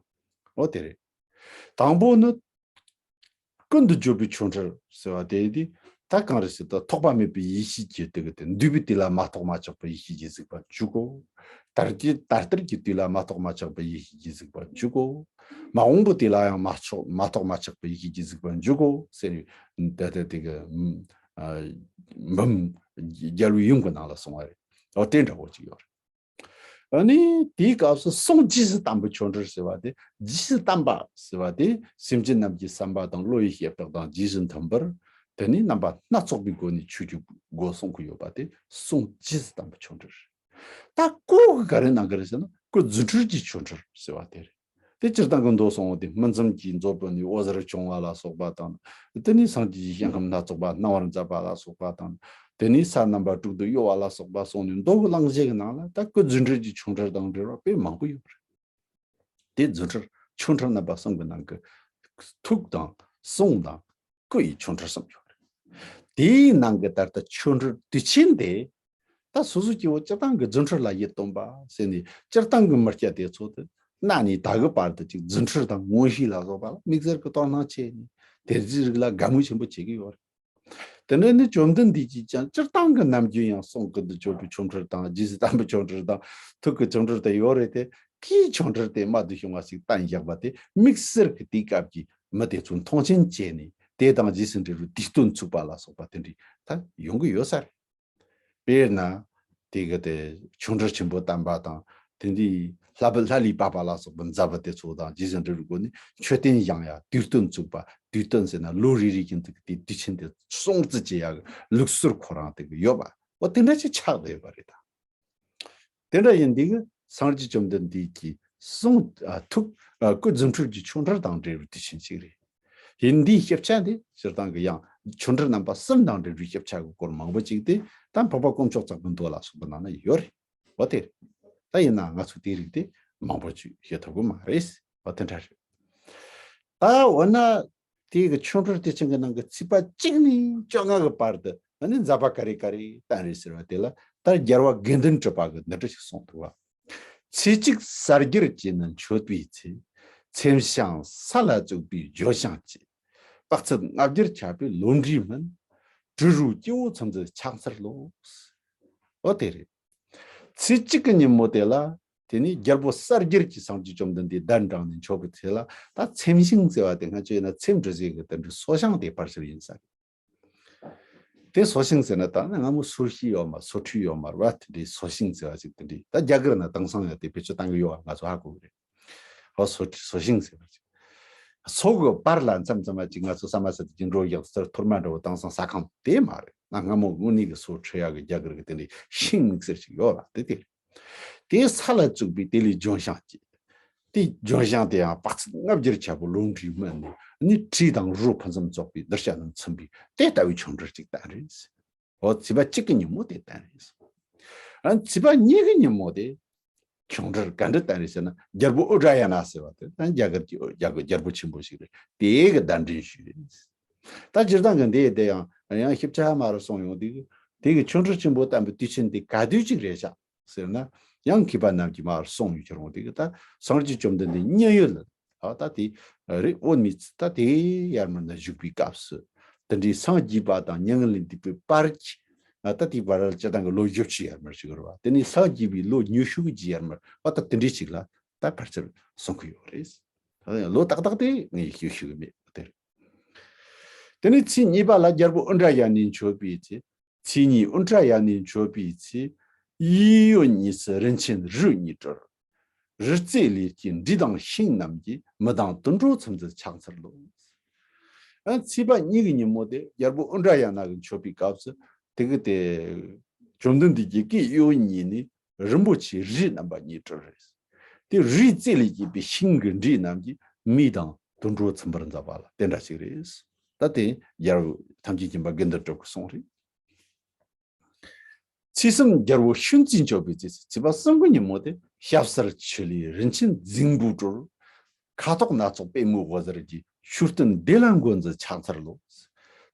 འོ་དེ་རེད། དང་པོ་ནི། ཀུན་ཏུ་སྤྱོད་པའི་ཆོ་འཕྲུལ་ཟེར་བ་དེ་དེ་ད་གང་རེད་ཟེར་ན། ཐོགས་པ་མེད་པའི་ཡེ་ཤེས་ཀྱི་དེ་གི་དེ། འདུས་པའི་དུས་ལ་མ་རྟོགས་མ་ཆགས་པའི་ཡེ་ཤེས་ཀྱིས་གཟིགས་པ་འཇུག་གོ། དལ་གྱི་དལ་བར་གྱི་དུས་ལ་མ་རྟོགས་མ་ཆགས་པའི་ཡེ་ཤེས་ཀྱིས་གཟིགས་པ་འཇུག་གོ། མ་འོངས་པའི་དུས་ལ་ཡང་མ་ཆོག་མ་རྟོགས་མ་ཆགས་པའི་ཡེ་ཤེས་ཀྱིས་གཟིགས་པ་འཇུག་གོ་ཟེར་ནས། ད་ལྟ་དེ་གི་ཨ། འབུམ་རྒྱལ་བའི་ཡུམ་གྱི་ནང་ལ་གསུངས་པ་རེད། འོ་དེ་འདྲ་བོ་ཅིག་ཡོད་རེད། ཨ་ནི་དེའི་སྐབས་སུ་གསུང་རྗེས་སུ་བསྟན་པའི་ཆོ་འཕྲུལ་ཟེར་བ་དེ། རྗེས་སུ་བསྟན་པ་ཟེར་བ་དེ་སེམས་ཅན་རྣམས་ཀྱི་བསམ་པ་དང་བློ་ཡི་བྱེ་བྲག་དང་རྗེས་སུ་མཐུན་པར། དེ་ནི་རྣམ་པ་སྣ་ཚོགས་པའི་སྒོ་ནས་ཆོས་ཀྱི་སྒོ་གསུང་གི་ཡོད་པ་དེ་གསུང་རྗེས་སུ་བསྟན་པའི་ཆོ་འཕྲུལ་རེད། ད་ཁོ་གིས་ག་རེ་གནང་གི་རེད་ཟེར་ན། ཁོས་རྫུ་འཕྲུལ་གྱི་ཆོ་འཕྲུལ་ཟེར་བ་དེ་རེད། དེ་སྤྱིར་བཏང་གི་མདོ་གསུང་བ་དེ། སྨིན་མཚམས་ཀྱི་མཛོད་བོད་ནས་འོད་ཟེར་བྱུང་བ་ལ་སོགས་པ་དང་། དེ་ནས་སངས་རྒྱས་ཀྱི་ཞིང་ཁམས་སྣ་ཚོགས་པ་སྣང་བར་མཛད་པ་ལ་སོགས་པ་དང་། དེ་ནས་ས་རྣམ་པ་དྲུག་ཏུ་གཡོ་བ་ལ་སོགས་པ་གསུངས་ནས། མདོ་གི་གླེང་གཞི་གི་ནང་ལ་ད་སྐུ་རྫུ་འཕྲུལ་གྱི་ཆོ་འཕྲུལ་དང་འབྲེལ་བ་དཔེ་མང་པོ་ཡོད་རེད། དེ་རྫུ་འཕྲུལ་ཆོ་འཕྲུལ་རྣམ་པ་གསུམ་གྱི་ནང་གི་ཐུགས་དང་གསུང་དང་སྐུ་ཡི་ཆོ་འཕྲུལ་གསུམ་ཡོད་རེད། དེའི་ནང་གི་ད་ལྟ་ཆོ་འཕྲུལ་དུས་ཆེན་དེ། ད་སོ་སོ་སྐྱེ་བོ་སྤྱིར་བཏང་གི་རྫུ་འཕྲུལ་ལ་ཡིད་རྟོན་པ་ཟེར་ནས། སྤྱིར་བཏང་གི་མི་སྐྱ་དེ་ཚོ་དེ་གནའ་ནས་ད་གི་བར་དུ་ཅིག་རྫུ་འཕྲུལ་དང་མངོན་ཤེས་ལ་སོགས་པ་ལ་དམིགས་བསལ་གྱི་དོ་སྣང་བྱས་ནས། དེ་ཚོའི་རིགས་ལ་དགའ་མོས་ཆེན་པོ་བྱེད་ཀྱི་ཡོད་རེད། དེ་འདྲ་ནི་བཅོམ་ལྡན་འདས་ཀྱིས་ཀྱང་སྤྱིར་བཏང་གི་ནམ་རྒྱུན་ཡང་གསུང་གི་འདུག་ཆོས་པའི་ཆོ་འཕྲུལ་དང་རྗེས་སུ་བསྟན་པའི་ཆོ་འཕྲུལ་དང་ཐུགས་ཀྱི་ཆོ་འཕྲུལ་དེ་ཡོད་རེད་དེ། ཁོའི་ཆོ་འཕྲུལ་དེ་རྨད་དུ་བྱུང་བ་ཞིག་བསྟན་བཞག་པ་དེ་དམིགས་བསལ་གྱི་དེའི་སྐབས་ཀྱི་མི་དེ་ཚོ་མཐོང་ཆེན་བྱས་ནས་དེ་དང་རྗེས་སུ་འབྲེལ་བའི་དུས་སྟོན་ཚུགས་པ་ལ་སོགས་པ་དེ་འདྲའི་ད་ཡོང་གི་ཡོད་ས་རེད། དཔེར་ན། དེ་གི་དེ་ཆོ་འཕྲུལ་ཆེན་པོ་བསྟན་པ་དང་དེ་འདི་ལྷ་བུ་ལྷ་ལས་པ་པ་ལ་སོགས་པའི་མཛད་པ་དེ་ཚོ་དང་རྗེས་སུ་འབྲེལ་བའི་སྒོ་ནས་མཆོད་རྟེན་བཞེངས་ཡ་དུས་སྟོན་བཙུགས་པ། དུས་སྟོན་ཟེར་ན་ལོ་རེ་རེ་བཞིན་དུ་དེ་དུས་ཆེན་དེ་སྲུང་བརྩི་བྱེད་ཡ་གི་ལུགས་སྲོལ་ཁོ་རང་དེ་གི་ཡོད་པ། འོ་དེ་འདྲ་ཅིག་ཆགས་བསྡད་ཡོད་པ་རེད་ད། དེ་འདྲ་ཡིན་དུས་སངས་རྒྱས་བཅོམ་ལྡན་འདས་ཀྱིས་གསུང་ཨ་ཐུགས་ཨ་སྐུ་རྫུ་འཕྲུལ་གྱི་ཆོ་འཕྲུལ་དང་འབྲེལ་བའི་དུས་ཆེན་ཞིག་རེད། ཡིན་དུས་ཞིབ་ཆ་འདི་སྤྱིར་བཏང་གི་ཡང་ཆོ་འཕྲུལ་རྣམ་པ་གསུམ་དང་འབྲེལ་བའི་ཞིབ་ཆ་གི་སྐོར་མང་པོ་ཅིག་དེ་ད་འཕགས་པ་དཀོན་མཆོག་གཙུག་གི་མདོ་ལ་སོགས་པ་ནང་ན་ཡོད་རེད། འོ་དེ་རེད། ད་ཡིན་ན་ང་ཚོ་དེའི་རིགས་དེ་མང་པོ་ཅིག་ཤེས་ཐུབ་ཀྱི་མ་རེད། འོ་དེ་འདྲ་རེད། ད་འོ་ན། དེ་གི་ཆོ་འཕྲུལ་དུས་ཆེན་གྱི་ནང་གི་ཚེས་པ་གཅིག་ནས་བཅོ་ལྔ་གི་བར་དུ་ཨ་ནི་མཛད་པ་ག་རེ་ག་རེ་བསྟན་རེད་ཟེར་བ་དེ་ལ་ད་རྒྱལ་བ་དགེ་འདུན་གྲུབ་པ་གིས་འདི་འདྲ་ཞིག་གསུངས་འདུག་བ། ཚེས་གཅིག་གསར་འགྱུར་གྱིས་ནི་མཆོད་པའི་ཚེ། མཚན་བྱང་ས་ལ་བཙུགས་པའི་ལྗོན་ཤིང་སྐྱེས། དཔག་ཚད་ལྔ་བརྒྱར་ཁྱབ་པའི་ལོ་འབྲས་སྨིན། དྲི་རོ་སྐྱེ་བོ་ཚང་འཛིན་ཕྱག་འཚལ་ལོ། འོ་དེ་རེད། ཚེས་གཅིག་གི་ཉིན་མོ་དེ་ལ། དེ་ནས་རྒྱལ་པོ་གསར་འགྱུར་གྱིས་སངས་རྒྱས་བཅོམ་ལྡན་འདས་གདན་དྲངས་ནས་མཆོད་པའི་ཚེ་ལ་ད་ཚེམས་ཤིང་ཟེར་བ་དེ་སྔ་ཆོས་ཡིན་ན་ཚེམས་འབྲི་ས་གི་དེ་འདྲའི་སོ་ཤིང་དེ་ཕར་ཕྱིར་ཡིན་ས་རེད། དེ་སོ་ཤིང་ཟེར་ན་ད་ནི་སྔ་མོ་སོར་བྱེད་ཡོད་མ་སོ་འཁྲུད་ཡོད་མ་རེད་བ། དེ་འདྲའི་སོ་ཤིང་ཟེར་བ་ཞིག་དེ་འདྲའི་ད་རྒྱ་གར་ན་དེང་སང་ཡང་དེ་བེད་སྤྱོད་གཏང་གི་ཡོད་བ་ང་ཚོ་ཧ་གོ་གི་རེད། ཧོ་སོ་སོ་ཤིང་ཟེར་བ་ཞིག་སོ་གི་བར་ལ་མཚམས་མཚམས་མ་ཅིག་ང་ཚོ་ས་མ་ཟ་དེ་ཅིག་འགྲོ་ཡག་ཚུར་ཐུར་མ་འགྲོ་བ་དེང་སང་ཟ་ཁང་དེ་མ་རེད། ང་སྔ་མོ་དངོས་གནས་ཀྱི་སོ་འཁྲུད་ཡག་གི་རྒྱ་གར་གི་དེ་འདྲའི་ཤིང་དམིགས་བསལ་ཞིག་ཡོད་ལ་དེ་དེ་རེད། དེ་ས་ལ་བཙུགས་པའི་དེ་ལས་ལྗོན་ཤིང་སྐྱེས། དེ་ལྗོན་ཤིང་དེ་ཡང་དཔག་ཚད་ལྔ་བརྒྱར་ཁྱབ་པའི་ལོ་འབྲས་སྨིན་ནས་ནི་དྲི་དང་རོ་ཕུན་སུམ་ཚོགས་པའི་གདུལ་བྱ་རྣམས་ཚིམ་པའི་དེ་ལྟ་བུའི་ཆོ་འཕྲུལ་ཅིག་བསྟན་རེད། འོ་ཚེས་པ་གཅིག་གི་ཉིན་མོ་དེ་བསྟན་རེད། ཨ་ཚེས་པ་གཉིས་ཀྱི་ཉིན་མོ་དེ་ཆོ་འཕྲུལ་ག་འདྲ་བསྟན་རེད་ཟེར་ན་རྒྱལ་པོ་ཨུ་དྲ་ཡ་ན་ཟེར་བ་དེ་ད་རྒྱ་གར་གྱི་རྒྱལ་པོ་རྒྱལ་པོ་ཆེན་པོ་ཞིག་རེད། དེ་གི་གདན་འདྲེན་ཞུས་རེད། ད་སྤྱིར་བཏང་གི་འདི་དེ་ཡང་ཡང་ཞིབ་ཆ་མ་རུ་སོང་ཡོང་དུས་དེ་གི་ཆོ་འཕྲུལ་ཆེན་པོ་བསྟན་པའི་དུས་ཆེན་དེ་ག་དུས་ཅིག་རེད་ཤག་ཟེར་ན། ཡང་མཁས་པ་རྣམས་ཀྱིས་མར་གསུངས་ཡོད་ཀྱི་རུང་དེ་གི་ད་སངས་རྒྱས་བཅོམ་ལྡན་འདས་མཉན་ཡོད་ལ་ད་ད་དེ་རེད། འོད་མི་ཚེ་ད་དེ་ཡར་མར་ན་བཞུགས་པའི་སྐབས་སུ་དེ་འདྲའི་སངས་རྒྱས་པ་དང་མྱ་ངན་ལས་འདས་པའི་བར་གྱི་ད་དེའི་བར་ལ་སྤྱིར་བཏང་གི་ལོ་བཞི་བཅུ་ཡར་མར་ཞིག་རེད་བ། དེ་ནས་སངས་རྒྱས་པའི་ལོ་ཉི་ཤུ་གི་རྗེས་ཡར་མར་བ་ད་དེ་འདྲའི་ཞིག་ལ་ད་ཕལ་ཆེར་གསུང་གི་ཡོད་རེད། ད་ལོ་ཏག་ཏག་དེ་ངས་ཤེས་ཤེས་གི་མེད་དེ་རེད། དེ་ནས་ཚེས་གཉིས་པ་ལ་རྒྱལ་པོ་ཨུ་དྲ་ཡ་ནས་མཆོད་པའི་ཚེ། ཚེས་གཉིས་ཨུ་དྲ་ཡ་ནས་མཆོད་པའི་ཚེ། ཡིད་འོད་གཉིས་སུ་རིན་ཆེན་རི་གཉིས་གྲོལ། རི་རྩེ་ལས་སྐྱེས་འབྲས་དང་ཤིང་རྣམས་ཀྱིས། མི་དང་དུད་འགྲོ་ཚིམ་མཛད་ཕྱག་འཚལ་ལོ། ཨ་ཚེས་པ་གཉིས་ཀྱི་ཉིན་མོ་དེ་རྒྱལ་པོ་ཨུ་དྲ་ཡ་ན་གི་མཆོད་པའི་སྐབས་སུ་དེ་གི་དེ་བཅོམ་ལྡན་འདས་ཀྱི་སྐུའི་ཡིད་འོད་གཉིས་ནས་རིན་པོ་ཆེའི་རི་རྣམ་པ་གཉིས་གྲོལ་རེད། དེ་རིའི་རྩེ་ལས་སྐྱེས་པའི་ཤིང་གི་འབྲས་རྣམས་ཀྱིས་མི་དང་དུད་འགྲོ་ཚིམ་པར་མཛད་པ་ལ་དེ་འདྲ་ཞིག་རེད། ད་དེ་རྒྱལ་པོ་ཐམས་ཅད་མཁྱེན་པ་དགེ་འདུན་གྲུབ་ཀྱིས་གསུངས་རེད། ཚེས་གསུམ་རྒྱལ་པོ་ཤུན་ཙིར་མཆོད་པའི་ཚེ། ཚེས་པ་གསུམ་གྱི་ཉིན་མོ་དེ་ཞབས་སར་ཆུ་ལས་རིན་ཆེན་རྫིང་བུ་གྲོལ། ཁ་དོག་སྣ་ཚོགས་པད་མོའི་འོད་ཟེར་གྱིས། མཆོད་རྟེན་བདེ་ལ་འགོད་མཛད་ཕྱག་འཚལ་ལོ།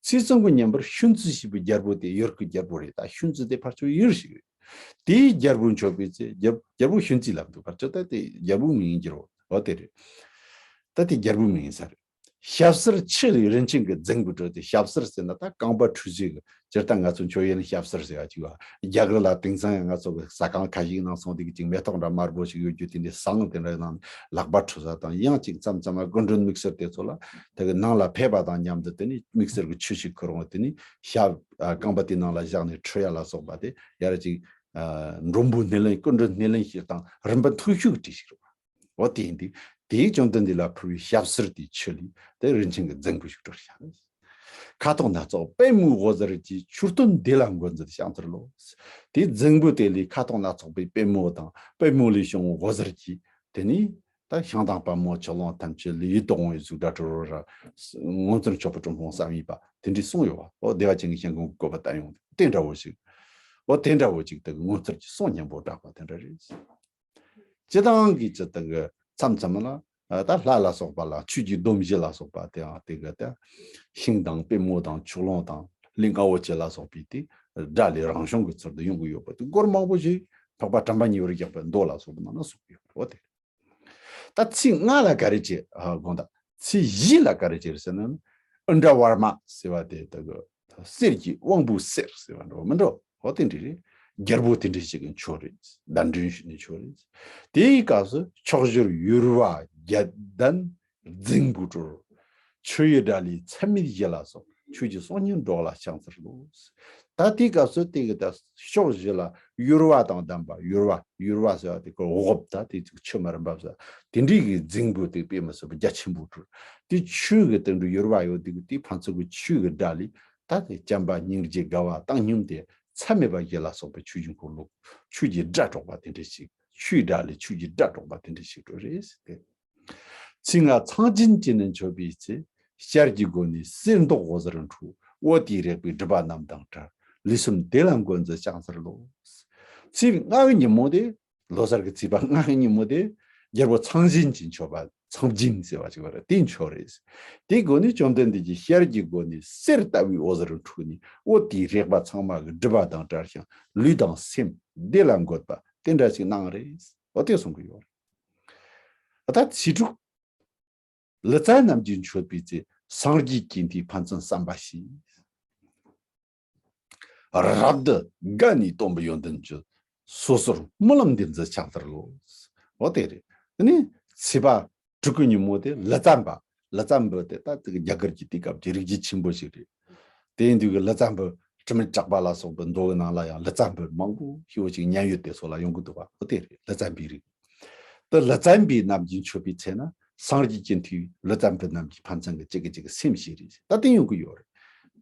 ཚེས་གསུམ་གྱི་ཉིན་པར་ཤུན་ཙི་ཞེས་པའི་རྒྱལ་པོ་དེ་ཡུལ་གྱི་རྒྱལ་པོ་རེད། ད་ཤུན་ཙི་དེ་ཕར་ཕྱོགས་ཡུལ་ཞིག་རེད། དེའི་རྒྱལ་པོ་མཆོད་པའི་ཚེ་རྒྱལ་རྒྱལ་པོ་ཤུན་ཙི་ལབ་འདུག་ཕར་ཕྱོགས་ད་དེ་རྒྱལ་པོའི་མིང་ཡིན་གྱི་རེད། འོ་དེ་རེད། ད་དེ་རྒྱལ་པོའི་མིང་ཡིན་ས་རེད། ཞབས་སར་ཆུ་ལས་རིན་ཆེན་གྱི་རྫིང་བུ་གྲོལ་ཏེ། ཞབས་སར་ཟེར་ན་ད་རྐང་པ་འཁྲུ་ས་གི་སྤྱིར་བཏང་ང་ཚོ་མཆོད་ཡོན་ཞབས་སར་ཟེར་བ་ཅིག་བ། རྒྱ་གར་ལ་དེང་སང་ཡང་ང་ཚོ་གི་ཟ་ཁང་ཁ་ཤས་ནང་སོང་དེ་གི་ཅིག་མེ་ཏོག་འདྲ་དམར་པོ་ཞིག་ཡོད་རྒྱུ་དེ་འདྲའི་ཟངས་དེ་འདྲ་ནང་ལག་པ་འཁྲུ་ས་དང་ཡང་ཅིག་མཚམས་མཚམས་མ་སྐུ་མགྲོན་དམིགས་བསལ་དེ་ཚོ་ལ་དེ་གི་ནང་ལ་ཕེབས་པ་དང་མཉམ་དུ་དེ་ནི་དམིགས་བསལ་གྱི་ཆུ་ཞིག་ཁུར་འོང་དེ་ནི་ཞབས་རྐང་པ་དེ་ནང་ལ་བཞག་ནས་འཁྲུ་ཡ་ལ་སོགས་པ་དེ་ཡར་ཅིག་མགྲོན་པོ་སྣེ་ལེན་སྐུ་མགྲོན་སྣེ་ལེན་བྱེད་སྟངས་རིམ་པ་མཐོ་ཤོས་ཀྱི་གྲས་ཤིག་རེད་བ། འོ་དེ་ཡིན་དུས་དེའི་བཅོམ་ལྡན་འདས་ལ་ཕུལ་བའི་ཞབས་སར་དེའི་ཆུ་ལས་དེ་རིན་ཆེན་གྱི་རྫིང་བུ་ཞིག་གྲོལ་ཤག་ཁ་དོག་སྣ་ཚོགས་པད་མོའི་འོད་ཟེར་གྱིས། མཆོད་རྟེན་བདེ་ལ་འགོད་མཛད་ཕྱག་འཚལ་ལོ། དེའི་རྫིང་བུ་དེ་ལས་ཁ་དོག་སྣ་ཚོགས་པའི་པད་མོ་དང་པད་མོ་ལས་བྱུང་བའི་འོད་ཟེར་གྱིས་དེ་ནི་ད་ཤིང་དང་པད་མོ་ཆུ་ཀླུང་ཐམས་ཅད་ལས་ཡིད་དུ་འོང་བའི་གཟུགས་སྒྲ་དྲི་རོ་ར་ངོ་མཚར་མཆོད་པ་དྲིམ་ཕུང་བསམ་ཡས་པ་དེ་འདྲའི་གསུངས་ཡོད་བ། འོ་བདེ་བ་ཅན་གྱི་ཞིང་ཀུན་གྱི་བཀོད་པ་བསྟན་ཡོང་དེ་འདྲ་བོ་ཞིག་འོ་དེ་འདྲ་བོ་ཅིག་དེ་གི་ངོ་མཚར་གྱི་གསུང་སྙན་པོ་བསྒྲགས་པ་དེ་འདྲ་རེད། སྤྱིར་བཏང་གི་སྤྱིར་བཏང་གི་མཚམས་མཚམས་ལ་ཨ་ད་ལྷ་ལ་སོགས་པ་ལ་ཆོས་ཀྱི་སྡོམ་བཞི་ལ་སོགས་པ་དེའང་དེ་གི་ད་ཤིང་དང་པད་མོ་དང་ཆུ་ཀླུང་དང་ལས་ལྔ་པོ་ཆེ་ལ་སོགས་པའི་དེ་སྒྲ་ལས་རང་བྱུང་གི་ཚུལ་དུ་ཡོང་གི་ཡོད་པ་དེ་སྐོར་མང་པོ་ཞིག་འཕགས་པ་དྲན་པ་ཉེ་བར་བཞག་པའི་མདོ་ལ་སོགས་པ་ནང་ན་གསུངས་ཡོད་པ་དེ། ད་ཚེས་ལྔ་ལ་ག་རེ་བྱེད་ཨ་དགོངས་དག་ཚེས་བཞི་ལ་ག་རེ་བྱེད་ཟེར་ན་ཨིནྡྲ་ཝརྨ་ཟེར་བ་དེ་དེ་གི་ གསེར་གྱི་དབང་པོའི་གསེར་ཟེར་བ་འདྲ་བ་མི་འདྲ་བ། འོ་དེ་འདྲ་རེད། རྒྱལ་པོ་དེ་འདྲ་ཞིག་གི་མཆོད་རེད། གདན་འདྲེན་ཞུས་ནས་མཆོད་རེད། དེའི་སྐབས་སུ་མཆོག་གྱུར་ཡུར་བ་བརྒྱད་ལྡན་རྫིང་བུ་གྲུར། མཆོད་ཡུལ་དགྲ་ལྷའི་མཚན་མེད་བཞི་ལ་སོགས། ཆོས་ཀྱི་སྲོག་སྙིང་སྒྲོག་ལ་ཕྱག་འཚལ་ལོ། ད་དེའི་སྐབས་སུ་དེ་གི་ད་ཕྱོགས་བཞི་ལ་ཡུར་བ་དང་ལྡན་པ། ཡུར་བ་ཡུར་བ་ཟེར་བ་དེ་ཁོ་འོག་ད་དེ་ཚིག་ཆུ་མ་རིམ་པ་ཟེར། དེ་འདྲའི་གི་རྫིང་བུ་དེ་དཔེ་མི་སྲིད་པ་རྒྱ་ཆེན་པོ་གྲུར། དེ་ཆོས་གི་དེ་འདྲ་ཡུར་བ་ཡོད་དེ་གི་དེ་ཕན་ཚུན་གི་ཆོས་གི་དགྲ་ལྷའི་ད་དེ་བྱམས་པ་སྙིང་རྗེ་དགའ་བ་བཏང་སྙོམས་དེ་མཚམས་མེད་པ་བཞི་ལ་སོགས་པའི་ཆོས་ཀྱི་འཁོར་ལོ། ཆོས་ཀྱི་སྒྲ་སྒྲོག་པ་དེ་འདྲ་ཞིག་ཆོས་དགྲ་ལྷའི་ཆོས་ཀྱི་སྒྲ་སྒྲོག་པ་དེ་འདྲ་ཞིག་གྲུར་རེད་ཟེར་ཏེ། ཚེས་ལྔ་ཚངས་སྦྱིན་གྱིས་ནི་མཆོད་པའི་ཚེ། ཞལ་གྱི་སྒོ་ནས་གསེར་མདོག་འོད་ཟེར་འཕྲོ། འོད་དེས་རེག་པའི་སྒྲིབ་པ་རྣམས་དང་བྲལ། ལུས་གསུམ་བདེ་ལ་འགོད་མཛད་ཕྱག་འཚལ་ལོ། ཚེས་ལྔ་གི་ཉིན་མོ་དེ། ལོ་གསར་གྱི་ཚེས་པ་ལྔ་གི་ཉིན་མོ་དེ། རྒྱལ་པོ་ཚངས་སྦྱིན་གྱིས་མཆོད་པ་ཚངས་སྦྱིན་ཟེར་བ་ཅིག་ཡོད་རེད། དེས་མཆོད་རེད། དེའི་སྒོ་ནས་བཅོམ་ལྡན་འདས་ཀྱི་ཞལ་གྱི་སྒོ་ནས་གསེར་ལྟ་བུའི་འོད་ཟེར་འཕྲོས་ནས་འོད་དེས་རེག་པ་ཚང་མ་གི་སྒྲིབ་པ་དང་བྲལ་ཞིང་ལུས་དང་སེམས་བདེ་ལ་འགོད་པ་དེ་འདྲ་ཞིག་གནང་རེད། འོ་དེ་གསུང་གི་ཡོད་རེད། ད་ཚེས་དྲུག་ལི་ཙྪ་རྣམས་ཀྱིས་མཆོད་པའི་ཚེ། སངས་རྒྱས་ཀྱི་མཐུས་ཕན་ཚུན་བསམ་པ་ཞིག་རབ་ཏུ་དགའ་ནས་སྟོན་པའི་ཡོན་ཏན་བརྗོད། སོ་སོར་སྨོན་ལམ་འདེབས་མཛད་ཕྱག་འཚལ་ལོ། འོ་དེ་རེད། དེ་ནས་ཚེས་པ་དྲུག་གི་ཉིན་མོ་དེ་ལི་ཙྪ་བུ། ལི་ཙྪ་བུ་དེ་ད་དེ་གི་རྒྱ་གར་གྱི་དུས་སྐབས་ཀྱི་རིག་རྒྱུད་ཆེན་པོ་ཞིག་རེད། དེ་ཡིན་དུས་ཀྱི་ལི་ཙྪ་བུ་དྲི་མེད་གྲགས་པ་ལ་སོགས་པའི་མདོ་གི་ནང་ལ་ཡང་ལི་ཙྪ་བུ་མང་པོ་ཞེ་པོ་ཅིག་མཉན་ཡོད་དེ་སོགས་ལ་ཡོང་གི་འདུག་པ། འོ་དེ་རེད། ལི་ཙྪ་བུའི་རིགས། ད་ལི་ཙྪ་བུ་རྣམས་ཀྱིས་མཆོད་པའི་ཚེ་ན་སངས་རྒྱས་ཀྱི་མཐུས་ལི་ཙྪ་བུ་རྣམས་ཀྱི་ཕན་ཚུན་གྱི་གཅིག་གིས་གཅིག་གི་སེམས་ཤེས་རེད། ད་དེ་ཡོང་གི་ཡོད་རེད།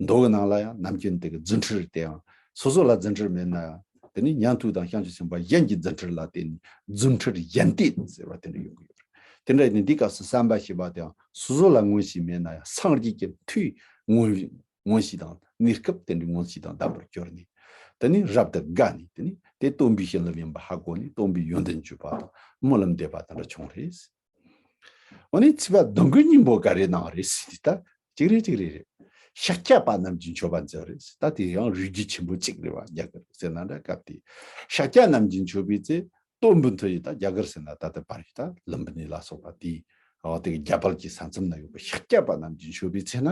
མདོ་གི་ནང་ལ་ཡང་ནམ་རྒྱུན་དེ་གི་རྫུ་འཕྲུལ་དེ་ཡང་སོ་སོ་ལ་རྫུ་འཕྲུལ་མེད་ན་ཡང་དེ་ནི་ཉན་ཐོས་དང་བྱང་ཆུབ་སེམས་དཔའ་གཞན་གྱི་རྫུ་འཕྲུལ་ལ་བརྟེན་ནས་རྫུ་འཕྲུལ་གཞན་བརྟེན་ཟེར་བ་དེ་འདྲ་ཡོང་གི་ཡོད་རེད། དེ་འདྲ་ཡིན་དུས་འདི་སྐབས་སུ་བསམ་པ་ཞེས་པ་དེ་ཡང་སོ་སོ་ལ་མངོན་ཤེས་མེད་ན་ཡང་སངས་རྒྱས་ཀྱི་མཐུས་མངོན་མངོན་ཤེས་དང་གནས་སྐབས་དེ་འདྲའི་མངོན་ཤེས་དང་ལྡན་པར་གྱུར་ནས། དེ་ནི་རབ་ཏུ་དགའ་ནས་དེ་ནི་དེ་སྟོན་པའི་བྱིན་རླབས་ཡིན་པ་ཧ་གོ་ནས་སྟོན་པའི་ཡོན་ཏན་བརྗོད་པ་དང་སྨོན་ལམ་འདེབས་པ་དེ་འདྲ་བྱུང་རེད། འོ་ནི་ཚེས་པ་བདུན་གི་ཉིན་མོ་ག་རེ་གནང་རེད་ཟེར་དུས་ད་གཅིག་རེད་གཅིག་རེད་རེད། ཤཱཀྱ་པ་རྣམས་ཀྱིས་མཆོད་པ་མཛད་རེད་ཟེར། ད་དེ་ཡང་རིགས་རྒྱུད་ཆེན་པོ་གཅིག་རེད་བ། རྒྱ་གར་ཟེར་ན་འདྲ་སྐབས་དེ་ཤཱཀྱ་རྣམས་ཀྱིས་མཆོད་པའི་ཚེ། སྟོན་པའི་མཐུ་ཡིས། ད་རྒྱ་གར་ཟེར་ན་ད་ལྟ་བར་ད་ལུམ་བི་ནི་ལ་སོགས་པ་དེའི་འོ་དེ་གི་རྒྱ་བལ་གྱི་ས་མཚམས་ན་ཡོད་པའི་ཤཱཀྱ་པ་རྣམས་ཀྱིས་མཆོད་པའི་ཚེ་ན།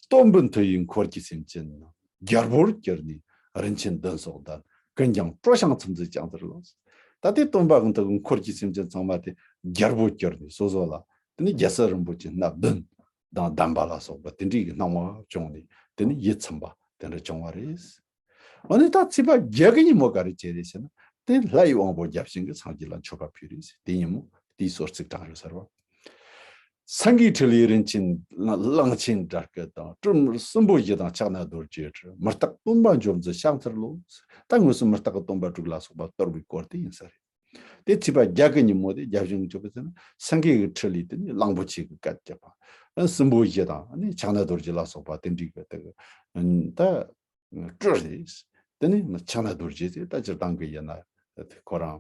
སྟོན་པའི་མཐུ་ཡིས་འཁོར་གྱི་སེམས་ཅན་རྣམས། རྒྱལ་པོར་གྱུར་ནས་རིན་ཆེན་བདུན་སོགས་ལྡན། ཀུན་ཀྱང་སྤྲོ་ཞིང་ཚིམ་མཛད་ཕྱག་འཚལ་ལོ། ད་ལྟའི་སྟོན་པ་གི་མཐུ་གིས་འཁོར་གྱི་སེམས་ཅན་ཚང་མ་དེ་རྒྱལ་པོར་གྱུར་ནས་སོ་སོ་ལ་དེ་ནི་རྒྱལ་སྲས་རིན་པོ་ཆེ་སྣ་བདུན་དང་ལྡན་པ་ལ་སོགས་པ་དེ་འདྲའི་གི་སྣང་བ་བྱུང་ནས་དེ་ནི་ཡིད་ཚིམ་པ་དེ་འདྲ་བྱུང་བ་རེད། འོ་ནི་ད་ཚེས་པ་བརྒྱད་ཀྱི་ཉིན་མོ་ག་རེ་བྱས་རེད་ཟེར་ན། དེ་ལྷའི་དབང་པོ་བརྒྱ་བྱིན་གྱིས་སངས་རྒྱས་ལ་མཆོད་པ་ཕུལ་རེད་ཟེར། དེ་ཉིན་མོ་དེའི་གསོལ་ཚིགས་དྲངས་ཡོད་ཟེར་བ། སེང་གེའི་ཁྲི་ལས་རིན་ཆེན་གླང་ཆེན་སྒྲ་སྐད་དང་། སྲིན་པོ་བཞི་དང་ཕྱག་ན་རྡོ་རྗེའི་ཁྲི། མི་རྟག་སྟོན་པ་འབྱོར་མཛད་ཕྱག་འཚལ་ལོ། ད་དངོས་སུ་མི་རྟག་གི་སྟོན་པ་དྲུག་ལ་སོགས་པ་གཏོར་བའི་སྐོར་དེ་ཡིན་ས་རེད། དེ་ཚེས་པ་བརྒྱད་ཀྱི་ཉིན་མོ་དེ་བརྒྱ་བྱིན་གྱིས་མཆོད་པའི་ཚེ་ན་སེང་གེ་གི་ཁྲི་ལས་དེ་ནི་གླང་པོ་ཆེ་གི་སྐད་རྒྱབ་པ། སྲིན་པོ་བཞི་དང་ནི་ཕྱག་ན་རྡོ་རྗེ་ལ་སོགས་པ་དེ་འདྲའི་གི་དེ་གི་ད། སྤྲུལ་རེད། དེ་ནི་ཕྱག་ན་རྡོ་རྗེ་ཟེར་ད་སྤྱིར་བཏང་གི་ཡིན་ན་ཁོ་རང་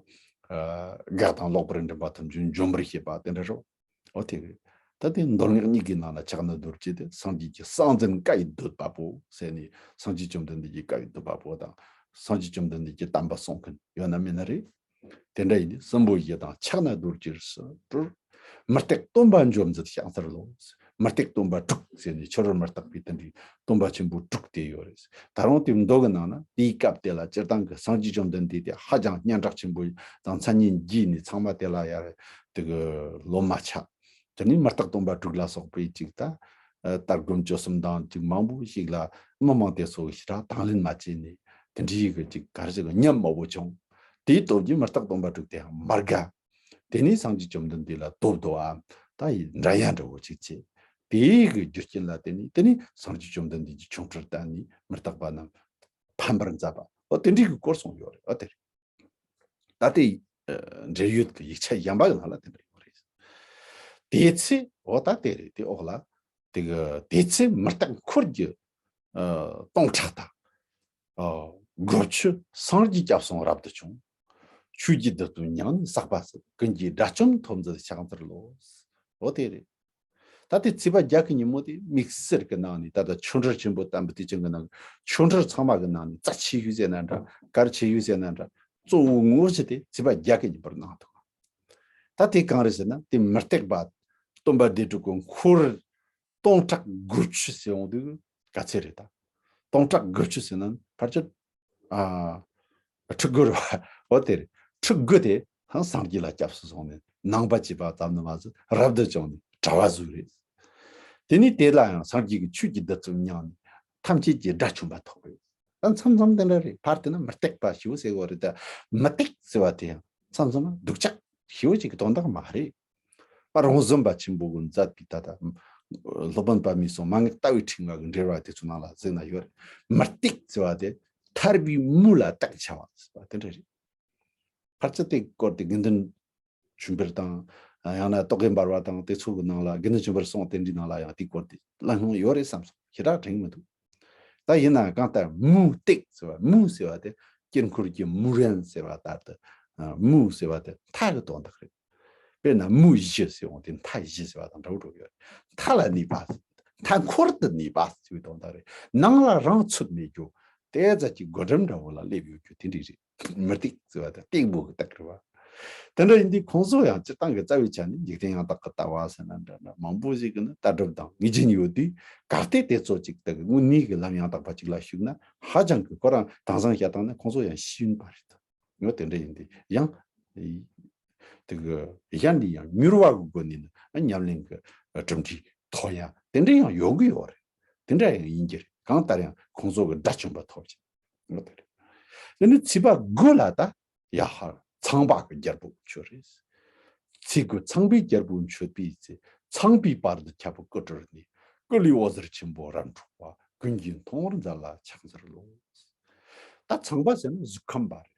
གག་དང་ལོག་པར་འདྲེན་པ་ཐམས་ཅད་འཇོམས་པར་བྱེད་པ་དེ་འདྲ་རོ། འོ་དེ་རེད། ད་དེ་མདོ་སྔགས་གཉིས་ཀྱི་ནང་ན་ཕྱག་ན་རྡོ་རྗེ་དེ་སངས་རྒྱས་ཀྱི་གསང་འཛིན་བཀའ་ཡི་བསྡུ་བ་པོ་ཟེར་ནས་སངས་རྒྱས་བཅོམ་ལྡན་འདས་ཀྱི་བཀའ་ཡི་བསྡུ་བ་པོ་དང་། སངས་རྒྱས་བཅོམ་ལྡན་འདས་ཀྱི་བསྟན་པ་སྲུང་མཁན་ཡོད་ན་མེད་ན་རེད། དེ་འདྲ་ཡིན་ནི་སྲིན་པོ་བཞི་དང་ཕྱག་ན་རྡོ་རྗེར་སྤྲུལ། མི་རྟག་སྟོན་པ་འབྱོར་མཛད་ཕྱག་འཚལ་ལོ། མི་རྟག་སྟོན་པ་དྲུག་ཟེར་ནས་ཕྱི་རོལ་མི་རྟག་པའི་དེ་འདྲའི་སྟོན་པ་ཆེན་པོ་དྲུག་དེ་ཡོད་རེད། ད་རུང་དེ་མདོ་གི་ནང་ན་དེའི་སྐབས་དེ་ལ་སྤྱིར་བཏང་གི་སངས་རྒྱས་བཅོམ་ལྡན་འདས་དེ་ཧ་ཅང་སྙན་གྲགས་ཆེན་པོ་དང་མཚན་སྙན་རྒྱས་ནས་ཚང་མ་དེ་ལ་ཡར་དེ་གི་ལོ་མ་ཆགས། དེ་ནས་མི་རྟག་སྟོན་པ་དྲུག་ལ་སོགས་པའི་ཅིག་ད་ལྟ་སྒོམ་སྤྱོད་གསུམ་དང་ཅིག་མང་པོ་ཞིག་ལ་མི་མང་དེ་ཚོ་ཞེ་དྲག་དང་ལེན་མ་བྱས་ནས་དེ་འདྲའི་གི་ཅིག་ག་རེ་ཟེར་གི་ཉམས་དམའ་བོ་བྱུང་། དེའི་སྟོབས་ཀྱིས་མི་རྟག་སྟོན་པ་དྲུག་དེའང་མ་དགའ། དེ་ནས་སངས་རྒྱས་བཅོམ་ལྡན་འདས་ལ་དོ་བསྡོ་བའམ་ད་ཡི་འདྲ་ཡ་འདྲ་བོ་ཅིག་བྱས། དེའི་གི་རྒྱུ་རྐྱེན་ལ་བརྟེན་ནས་དེ་ནས་སངས་རྒྱས་བཅོམ་ལྡན་འདས་ཀྱི་ཆོ་འཕྲུལ་བསྟན་ནས་མི་རྟག་པ་རྣམས་ཕམ་པར་མཛད་པ། འོ་དེ་འདྲའི་གི་སྐོར་གསུངས་ཡོད་རེད། འོ་དེ་རེད། ད་དེ་འབྲེལ་ཡོད་ཀྱི་ཡིག་ཆ་གཞན་པ་གི་ནང་ལ་དེ་འདྲ་ཡོད་རེད། དེ་ཚེ་འོ་ད་དེ་རེད། དེ་འོག་ལ་དེ་གི་དེ་ཚེ་མི་རྟག་འཁོར་གྱི་སྟོང་ཕྲག་དང་། སྒོ་ཁྱི་སངས་རྒྱས་སྐྱབས་སོང་རབ་ཏུ་བྱུང་། ཆོས་ཀྱི་བདུད་རྩི་མྱང་ནས་བསགས་པ་སྲིད། ཀུན་གྱིས་དགྲ་བཅོམ་ཐོབ་མཛད་ཕྱག་འཚལ་ལོ། འོ་དེ་རེད། ད་ལྟའི་ཚེས་པ་བརྒྱད་ཀྱི་ཉིན་མོ་དེ་དམིགས་བསལ་གྱི་ནང་ནས་ད་ལྟ་ཆོ་འཕྲུལ་ཆེན་པོ་དམ་པའི་དུས་ཆེན་གྱི་ནང་གི་ཆོ་འཕྲུལ་ཚང་མ་གི་ནང་ནས་རྩ་ཆེ་ཤོས་ཟེར་ན་འདྲ། གལ་ཆེ་ཤོས་ཟེར་ན་འདྲ། གཙོ་བོ་ངོ་བོ་ཆེ་དེ་ཚེས་པ་བརྒྱད་ཀྱི་ཉིན་པར་གནང་འདུག་ད་དེ་གང་རེད་ཟེར་ན་དེ་མི་རྟག་པ་སྟོན་པ་སྡེ་དྲུག་གི་འཁོར་སྟོང་ཕྲག་སྒོ་ཁྱི་ཟེར་འོང་དུས་ག་ཚད་རེད་ད། སྟོང་ཕྲག་དགུ་བཅུ་ཟེར་ན་ཕལ་ཆེར། ཨ། ཕྲུ་གུ་རེད་བ། འོ་དེ་རེད། ཕྲུ་གུ་དེ་ཧང་སངས་རྒྱས་ལ་སྐྱབས་སུ་སོང་ནས་ནང་པ་བྱས་པ་ཙམ་དུ་མ་ཟད་རབ་ཏུ་བྱུང་ནས་གྲྭ་བ་བཟོས་རེད། དེ་ནས་དེ་ལ་ཡང་སངས་རྒྱས་ཀྱི་ཆོས་ཀྱི་བདུད་རྩི་མྱངས་ནས་ཐམས་ཅད་ཀྱི་དགྲ་བཅོམ་པ་ཐོབ་རེད། ད་མཚམས་མཚམས་དེ་འདྲ་རེད། ཕར་དེ་ན་མུ་སྟེགས་པ་ཞེ་པོ་ཟེར་གོ་རེད། ད་མུ་སྟེགས་ཟེར་བ་དེ་ཡང་མཚམས་མཚམས་སྡུག་ཅག་ཞེ་པོ་ཅིག་གི་དོན་དག་མ་རེད། པ་རོང་ཟོམ་པ་ཆེན་པོ་གིས་མཛད་པའི་ད་ལྟ་སློབ་དཔོན་པདྨའི་སོགས་མན་ངག་ལྟ་བའི་ཕྲེང་བ་གི་འགྲེལ་བ་དེ་ཚོ་ནང་ལ་གཟིགས་ན་ཡོད་རེད། མུ་སྟེགས་ཟེར་བ་དེ་ཐར་པའི་མུ་ལ་སྟེགས་བྱ་བ་ཟེར་བ་དེ་འདྲ་རེད། ཕལ་ཆེར་དེའི་སྐོར་དེ་དགེ་འདུན་ཆོས་འཕེལ་དང་། ཡང་ན་རྟོག་གེ་འབར་བ་དང་དེ་ཚོ་གི་ནང་ལ། དགེ་འདུན་ཆོས་འཕེལ་གསུང་རྟེན་འབྲེལ་ནང་ལ་ཡང་དེའི་སྐོར་དེ་གླེང་སློང་ཡོད་རེད་བསམ་སོང་། ཞེ་དྲག་དྲན་གྱི་མི་འདུག་ད་ཡིན་ན་གང་ལྟར་མུ་སྟེགས་ཟེར་བ། མུ་ཟེར་བ་དེ་དཀྱིལ་འཁོར་གྱི་མུ་རན་ཟེར་བ་ལྟར་དུ། ཨ། མུ་ཟེར་བ་དེ་མཐའ་གི་དོན་དག་རེད། དཔེར་ན་མུ་བཞི་ཟེར་འོང་དེ་མཐའ་བཞི་ཟེར་བ་དང་འདྲ་བོ་འགྲོ་གི་ཡོད། མཐའ་ལ་གནས་པ། མཐའ་འཁོར་དུ་གནས་པ་ཟེར་བའི་དོན་དག་རེད། ནང་ལ་རང་ཚུད་མེད་རྒྱུ། དེ་ཙམ་གྱི་སྒོ་འགྲམ་འདྲ་བོ་ལ་སླེབས་ཡོད་རྒྱུ་དེ་འདྲ་རེད། མུ་སྟེགས་ཟེར་བ་དེ་སྟེགས་བུ་གི་སྟེགས་རེད་བ། དེ་འདྲ་ཡིན་དུས་ཁོང་ཚོ་ཡང་སྤྱིར་བཏང་གི་རྩ་བའི་ཆ་ནས་འཇིག་རྟེན་ཡང་དག་གི་ལྟ་བ་ཟེར་ན་འདྲ་འདྲ་མང་པོ་ཞིག་གི་ནི་ལྟ་གྲུབ་དང་ངེས་ཅན་ཡོད་དུས། གལ་ཏེ་དེ་ཚོ་ཅིག་ད་གི་དངོས་གནས་ཀྱི་ལམ་ཡང་དག་པ་ཅིག་ལ་ཞུགས་ན་ཧ་ཅང་གི། ཁོ་རང་དེང་སང་བཤད་སྟངས་ནི་ཁོང་ཚོ་ཡང་ཤེས་ཡོན་པ་རེད། ངོ་། དེ་འདྲ་ཡིན་དུས་ཡང་། དེ་གི་གཞན་འདི་ཡང་མྱུར་བ་གི་སྒོ་ནས་ནི་ཉམས་ལེན་གྱི་གྲུབ་འབྲས་ཐོབ་ཡ་དེ་འདྲ་ཡང་ཡོང་གི་ཡོད་རེད། དེ་འདྲ་ཡང་ཡིན་གྱི་རེད། གང་ལྟར་ཡང་ཁོང་ཚོ་གི་དགྲ་བཅོམ་པ་ཐོབ་ཅིང་། ངོ་། དེ་རེད། དེ་ནི་ཚེས་པ་དགུ་ལ་ད་ཡ་ཧར་ཚངས་པ་གི་རྒྱལ་པོ་མཆོད་རེད། ཚེས་དགུ་ཚངས་པའི་རྒྱལ་པོ་མཆོད་པའི་ཚེ། ཚངས་པའི་བར་དུ་ཁྱབ་པའི་སྐུ་སྤྲུལ་ནས། སྐུ་ལུས་འོད་ཟེར་ཆེན་པོ་རབ་འཁྲུགས་པ། ཀུན་གྱིས་མཐོང་བར་མཛད་ལ་ཕྱག་འཚལ་ལོ། ད་ཚངས་པ་ཟེར་ན་གཟུགས་ཁམས་པ་རེད།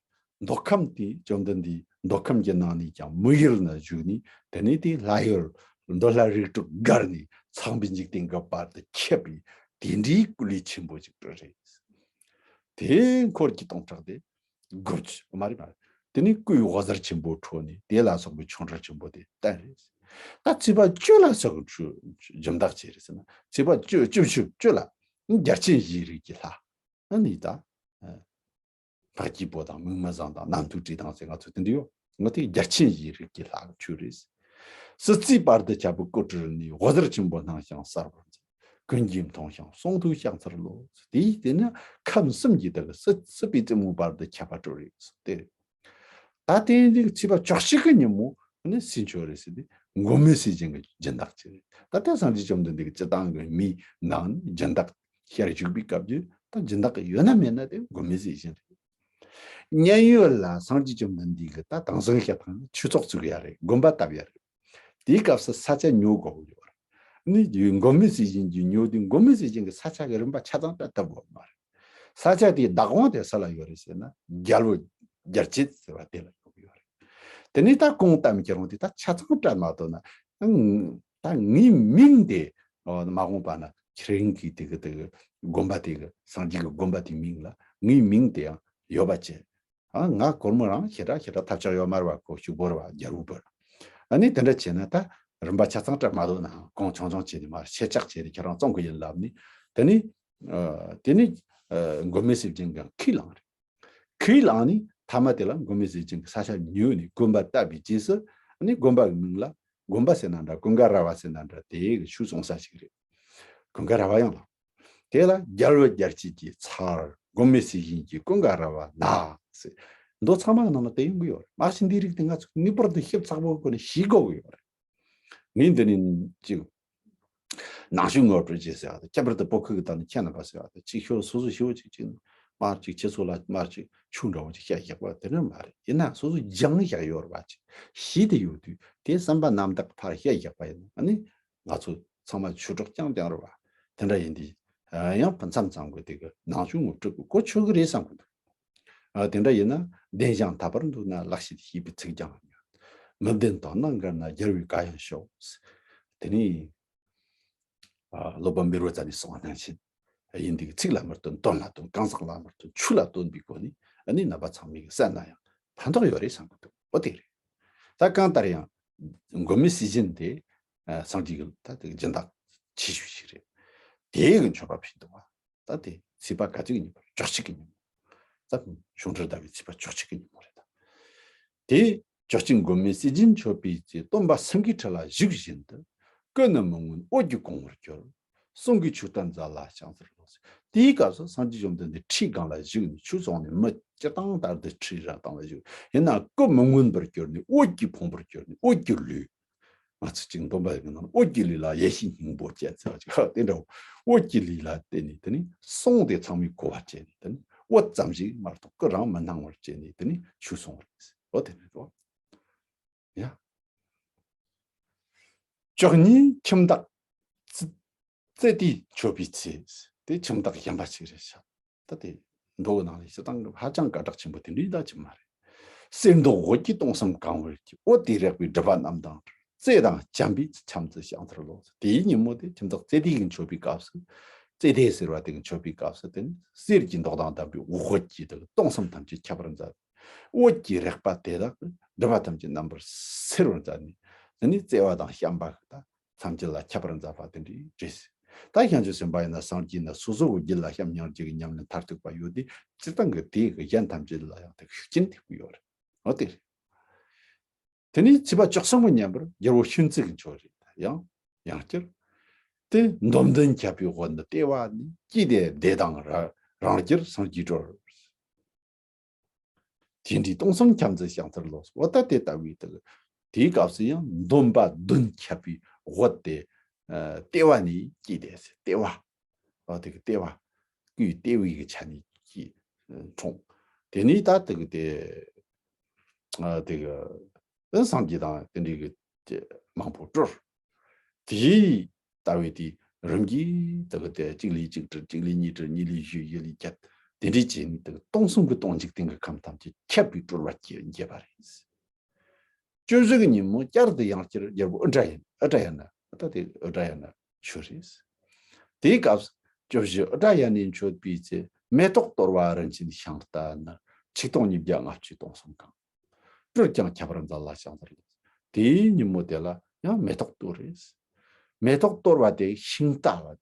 མདོ་ཁམས་དེ་བཅོམ་ལྡན་འདས་མདོ་ཁམས་ཀྱི་ནང་ནས་ཀྱང་མི་ཡུལ་ན་བཞུགས་ནས། དེ་ནས་དེ་ལྷ་ཡུལ་འདོད་ལྷ་རིགས་དྲུག་བསྒར་ནས་ཚངས་པའི་འཇིག་རྟེན་གྱི་བར་དུ་ཁྱབ་པའི་དེ་འདྲའི་སྐུ་ལུས་ཆེན་པོ་ཅིག་སྤྲུལ་རེད། དེ་འཁོར་གྱི་སྟོང་ཕྲག་དེ་དགུ་བཅུ་མ་རེད་མ་རེད། དེ་ནས་སྐུའི་འོད་ཟེར་ཆེན་པོ་འཕྲོ་ནས་དེ་ལ་སོགས་པའི་ཆོ་འཕྲུལ་ཆེན་པོ་དེ་བསྟན་རེད། ད་ཚེས་པ་བཅུ་ལ་སོགས་པའི་ཆོས་སྦྱིན་བདག་བྱས་རེད་ཟེར་ན། ཚེས་པ་བཅུ་བཅུ་བཅུ་བཅུ་ལ་རྒྱལ་ཆེན་བཞིའི་རིས་ཀྱི་ལྷ། ཨ་ནི་ད། ཨ། འཕགས་སྐྱེས་པོ་དང་མིག་མི་བཟང་དང་རྣམ་ཐོས་གྲོས་དང་ཟེར་ང་ཚོ་དེ་འདྲ་ཡོད། ངོ་། དེ་རྒྱལ་ཆེན་བཞིའི་རིས་ཀྱི་ལྷ་གི་མཆོད་རེད། སྲིད་རྩེའི་བར་དུ་ཁྱབ་པའི་སྐུ་སྤྲུལ་ནས། འོད་ཟེར་ཆེན་པོ་སྣང་ཞིང་གསལ་བར་མཛད། ཀུན་གྱིས་མཐོང་ཞིང་གསུང་ཐོས་ཕྱག་འཚལ་ལོ། དེའི་དེ་ནི་ཁམས་གསུམ་གྱི་དག་སྲིད་སྲིད་པའི་རྩེ་མོའི་བར་དུ་ཁྱབ་པ་སྤྲུལ་རེད་ཟེར་ཏེ། ད་དེ་ཡིན་དུས་ཚེས་པ་བཅུ་གཅིག་གི་ཉིན་མོ་ནི་སུས་མཆོད་རེད་ཟེར་དུས། མགོན་མེད་ཟས་སྦྱིན་གྱིས་སྦྱིན་བདག་བྱས་རེད། ད་ལྟ་སངས་རྒྱས་བཅོམ་ལྡན་འདས་ཀྱི་སྤྱི་བཏང་གི་མིའི་ནང་ནས་སྦྱིན་བདག་ཤར་བཞུགས་པའི་སྐབས་ཀྱི་ད་སྦྱིན་བདག་གི་ཡོད་ན་མེད་ན་དེ་མགོན་མེད་ཟས་སྦྱིན་རེད། མཉན་ཡོད་ལ་སངས་རྒྱས་བཅོམ་ལྡན་འདས་ཀྱིས་ད་དེང་སང་བཤད་སྟངས་ནི་ཆོས་ཚོགས་བཙུགས་ཡ་རེད། དགོན་པ་བཏབ་ཡ་རེད། དེའི་སྐབས་སུ་ས་ཆ་ཉོ་དགོས་ཀྱི་ཡོད་རེད། ནི་མགོན་མེད་ཟས་སྦྱིན་གྱིས་ཉོ་དུས་མགོན་མེད་ཟས་སྦྱིན་གྱིས་ས་ཆ་གི་རིན་པ་ཆ་ཚང་སྤྲད་ཐུབ་ཀྱི་ཡོད་མ་རེད། ས་ཆ་དེའི་བདག་དབང་དེ་སུ་ལ་ཡོད་རེད་ཟེར་ན། རྒྱལ་པོ་རྒྱལ་བྱེད་ཟེར་བ་དེ་ལ་ཡོད་ཀྱི་ཡོད་རེད། དེ་ནས་ད་གང་ལྟར་མི་ཁྱེད་རང་དེ་ད་ཆ་ཚང་སྤྲད་མ་ཐུབ་ན། ཨང་། ད་ངའི་མིང་དེ་མ་འོངས་པ་ན་ཁྱེད་རང་གི་དེ་གི་དེ་གི་དགོན་པ་དེ་གི་སངས་རྒྱས་ཀྱི་དགོན་པ་དེའི་མིང་ལ་ངའི་མིང་དེ་ཡང་ཡོད་པ་བྱེད། ཨ། ང་སྒོར་མོ་རང་ཞེ་དྲག་ཞེ་དྲག་ཐབས་ཆག་ཡོད་མ་རེད་བ། ཁོ་ཕྱུག་པོ་རེད་བ། རྒྱལ་པོ་རེད། ཨ་ནི་དེ་འདྲ་བྱས་ན་ད་རིན་པ་ཆ་ཚང་སྤྲད་མ་ཐུབ་ན་གང་བྱུང་བྱུང་བྱས་ནས་མར་ཤེད་ཆག་བྱས་ནས་ཁྱེད་རང་བཙོང་གི་ཡིན་ལབ་ནས། དེ་ནི། ཨ། དེ་ནི། ཨ། མགོན་མེད་ཟས་སྦྱིན་གྱིས་ཁས་བླངས་རེད། ཁས་བླངས་ནས་མཐའ་མ་དེ་ལ་མགོན་མེད་ཟས་སྦྱིན་གྱིས་ས་ཆ་ཉོས་ནས་དགོན་པ་བཏབ་པའི་རྗེས་སུ། ཨ་ནི་དགོན་པ་གི་མིང་ལ། དགོན་པ་ཟེར་ན་འདྲ། ཀུན་དགའ་ར་བ་ཟེར་ན་འདྲ། དེ་གི་ཆོས་གསུང་ས་ཞིག་རེད། ཀུན་དགའ་ར་བ་ཡང་ལ། དེ་ལ་རྒྱལ་བུ་རྒྱལ་བྱེད་ཀྱི་ཚལ། མགོན་མེད་ཟས་སྦྱིན་གྱི་ཀུན་དགའ་ར་བ་ན་ཟེར། མདོ་ཚང་མ་གི་ནང་ན་དེ་ཡོང་གི་ཡོད་རེད། མ་གཞི་འདིའི་རིགས་དེ་ང་ཚོ་ངེས་པར་དུ་ཞིབ་ཚགས་པོ་སྒོ་ནས་ཤེས་དགོས་ཀྱི་ཡོད་རེད། ངས་འདི་ནས་ཅིག་ནང་ཆོས་ངོ་སྤྲོད་བྱེད་ཟེར་བ་དང་། ཁྱད་པར་དུ་བོད་ཁུལ་གྱི་སྟེང་ནས་ཁྱེད་རྣམ་པ་ཟེར་བ་དང་། ཅིག་ཤོད། སོ་སོ་ཞེ་པོ་ཅིག་ཅིག་མར་ཅིག་ཁྱེད་ཚོ་ལ་མར་ཅིག་ཆོས་འདྲ་བོ་ཅིག་བཤད་བཞག་པ་དེ་འདྲ་མ་རེད། ཡིན་ན་སོ་སོ་སྦྱངས་བཞག་ཡོད་རེད་བ། ཅིག་ཤེས་བསྡད་ཡོད་དུས་དེ་བསམ་པ་རྣམ་དག་ཕར་བཤད་བཞག་པ་ཡིན་ན། ཨ་ནི་ང་ཚོ་ཚང་མ་ཆོས་གྲོགས་རྐྱང་རྐྱང་རེད་བ། དེ་འདྲ་ཡིན་དུས་ཡང་མཚམས་མཚམས་ཀྱི་དེ་གི་ནང་ཆོས་ངོ་སྤྲོད་ཀྱི་གོ་ཆོད་གི་རེད་བསམ་གི་འདུག་ཨ། དེ་འདྲ་ཡིན་ན་བདེན་ཞིང་ཐར་པར་འདུག་ན། ལེགས་ཤིང་ཤེས་པའི་ཚིག་ཀྱང་ཉོན། མི་བདེན་དོན་སྣང་འགལ་ན། རྒྱལ་བའི་བཀའ་ཡང་ཞུ། དེ་ནས། ཨ། སློབ་དཔོན་བཻ་རོ་ཙ་ནས་གསུངས་པ་ནང་བཞིན། ཡིན་དུས་ཚིག་ལ་མི་རྟོན། དོན་ལ་རྟོན། གང་ཟག་ལ་མི་རྟོན། ཆོས་ལ་རྟོན་པའི་སྒོ་ནས། ཨ་ནི་རྣམ་པ་ཚང་མས་གསན་ན་ཡང་ཕན་ཐོགས་ཡོད་རེད་བསམ་གི་འདུག་འོ་དེ་རེད། ད་གང་ལྟར་ཡང་མགོན་མེད་ཟས་སྦྱིན་དེ། ཨ། སངས་རྒྱས་ཀྱི་ད་དེ་སྦྱིན་བདག་ཆེ་ཤོས་ཤིག་རེད། དེ་གི་མཆོད་པ་ཕུལ་འདུག་བ། ད་དེ་ཚེས་པ་ག་ཚོད་ཀྱི་ཉིན་མོ་རེད། བཅུ་གཅིག་གི་ཉིན་མོ། ད་ཆོ་འཕྲུལ་ཟླ་བའི་ཚེས་པ་བཅུ་གཅིག་གི་ཉིན་མོ་རེད་ད། དེ་བཅུ་གཅིག་མགོན་མེད་ཟས་སྦྱིན་མཆོད་པའི་ཚེ། སྟོན་པ་སེང་གེའི་ཁྲི་ལ་བཞུགས་བཞིན་དུ། སྐུ་ནི་མི་མངོན་འོད་ཀྱིས་གང་བར་གྱུར། གསུང་གི་ཆོས་བསྟན་མཛད་ལ་ཕྱག་འཚལ་ལོ། དེའི་སྐབས་སུ་སངས་རྒྱས་བཅོམ་ལྡན་འདས་ཁྲིའི་སྒང་ལ་བཞུགས་ནས་ཆོས་གསུངས་ནས། མི་སྤྱིར་བཏང་ལྟར་དུ་ཁྲིའི་ར་སྟེང་ལ་བཞུགས། ཡིན་ནའང་སྐུ་མི་མངོན་པར་གྱུར་ནས་འོད་ཀྱིས་ཕོངས་པར་གྱུར་ནས་འོད་ཀྱི་ལུས། ང་ཚོ་གཅིག་འདོན་པ་ཡི་ནང་འོད་ཀྱི་ལུས་ལ་ཡེ་ཤེས་སྙིང་པོ་བསྐྱེད་ཟེར་བ་ཅིག་དེ་འདྲ་བོ། འོད་ཀྱི་ལུས་ལ་བརྟེན་ནས་དེ་ནི་གསུངས་ཏེ་ཚང་མས་གོ་བ་བྱས་ནས། དེ་ནི་འོད་ཙམ་ཞིག་མ་གཏོགས་སྐུ་རང་མི་སྣང་བར་བྱས་ནས་དེ་ནི་ཆོས་གསུངས་རེད། འོ་དེ་རེད་དོ། ཡ། བཅུ་གཉིས་ཁྱིམ་བདག་ཙེ་ཏིས་མཆོད་པའི་ཚེ། དེ་ཁྱིམ་བདག་གཞན་པ་ཞིག་རེད་ཤག་ད་དེ་མདོ་གི་ནང་ལ་སྤྱིར་བཏང་གི་ཧ་ཅང་དགའ་གྲགས་ཆེན་པོ་དེ་འདྲའི་ད་ཅིག་མ་རེད། གསེར་མདོག་འོད་ཀྱིས་སྟོང་གསུམ་གང་བར་གྱུར། འོད་དེས་རེག་པའི་སྒྲིབ་པ་རྣམས་དང་བྲལ། ཙེ་དང་བྱམས་པའི་ཁྱིམ་དུ་ཕྱག་འཚལ་ལོ། དེའི་ཉིན་མོ་དེ་ཁྱིམ་བདག་ཙེ་ཏི་གིས་མཆོད་པའི་སྐབས་སུ། ཙེ་ཏི་ཟེར་བ་དེ་གིས་མཆོད་པའི་སྐབས་སུ་དེ་ནི་གསེར་གྱི་མདོག་དང་ལྡན་པའི་འོད་ཀྱིས་དེ་སྟོང་གསུམ་ཐམས་ཅད་ཁྱབ་པར་མཛད། འོད་ཀྱི་རེག་པ་དེ་དག་གིས་སྒྲིབ་པ་ཐམས་ཅད་རྣམ་པར་སེལ་བར་མཛད་ནས། དེ་ནི་བརྩེ་བ་དང་བྱམས་པ་གིས་ད་ཐམས་ཅད་ལ་ཁྱབ་པར་མཛད་པ་དེ་འདྲའི་རེད། ད་བྱང་ཆུབ་སེམས་དཔའ་ཡིན་ན་སངས་རྒྱས་ན་སོ་སོ་གི་རྒྱུད་ལ་བྱམས་སྙིང་རྗེ་གི་ཉམས་ལེན་མཐར་ཐུག་པ་ཡོད་དེ། སྤྱིར་བཏང་གི་དེ་གིས་གཞན་ཐམས་ཅད་ལ་ཡང་དེ་ཤུགས་རྐྱེན་ཐེབས་ཀྱི་ཡོད་རེད། འོ་དེ་རེད། དེ་ནས་ཚེས་པ་བཅུ་གསུམ་པའི་ཉིན་པར་རྒྱལ་པོ་ཤུན་ཙི་གིས་མཆོད་རེད། ཡང་ཡང་བསྐྱར། དེ་འདོམ་འདུན་ཁྱབ་པའི་འོད་ནི་ལྟེ་བ་ནས་སྐྱེས་ཏེ། བདེ་དང་ར་རང་རྒྱལ་སངས་རྒྱས་གྲོལ། དེ་འདྲའི་སྟོང་གསུམ་ཁྱབ་མཛད་ཕྱག་འཚལ་ལོ། འོ་ད་དེ་ལྟ་བུའི་དེ། དེའི་སྐབས་སུ་ཡང་འདོམ་པ་བདུན་ཁྱབ་པའི་འོད་དེ། ཨ། ལྟེ་བ་ནས་སྐྱེས་ཏེ། ལྟེ་བ། འོ་དེ་གི་ལྟེ་བ། སྐུའི་ལྟེ་བའི་གི་ཆ་ནས་སྐྱེས། འཁྲུངས། དེ་ནས་ད་དེ་གི་དེ། ཨ། དེ་གི་སངས་རྒྱས་དང་དེ་འདྲའི་གི་མང་པོ་གྲོལ། དེའི་ལྟ་བའི་དེ་རིམ་གྱིས་དེ་གི་དེ་གཅིག་ལས་གཅིག་གྲོལ། གཅིག་ལས་གཉིས་གྲོལ། གཉིས་ལས་བཞི། བཞི་ལས་བརྒྱད། དེ་འདྲའི་བྱས་ནས་དེ་གི་སྟོང་གསུམ་གྱི་སྟོང་འཇིག་རྟེན་གྱི་ཁམས་ཐམས་ཅད་ཁྱབ་པའི་གྲོལ་བ་སྐྱེ་འགྱེད་པ་རེད། བཅུ་བཞི་གི་ཉིན་མོ་བསྐྱར་དུ་ཡང་བསྐྱར་རྒྱལ་པོ་ཨུ་དྲ་ཡ། ཨུ་དྲ་ཡ་ན། ད་དེ་ཨུ་དྲ་ཡ་ན་ཆོས་རེད། དེའི་སྐབས་སུ་བཅུ་བཞི་ཨུ་དྲ་ཡ་ནས་མཆོད་པའི་ཚེ། མེ་ཏོག་གཏོར་བ་རིན་ཆེན་ཤིང་རྟ་ནི། ཆིག་སྟོང་ཉིས་བརྒྱ་ལྔ་བཅུའི་སྟོང་གསུམ་གང་། སྤྲུལ་ཀྱང་ཁྱབ་པར་མཛད་ལ་ཕྱག་འཚལ་ལོ། དེའི་ཉིན་མོ་དེ་ལ་ཡང་མེ་ཏོག་གཏོར་རེད། མེ་ཏོག་གཏོར་བ་དེ་ཤིང་རྟ་ལ་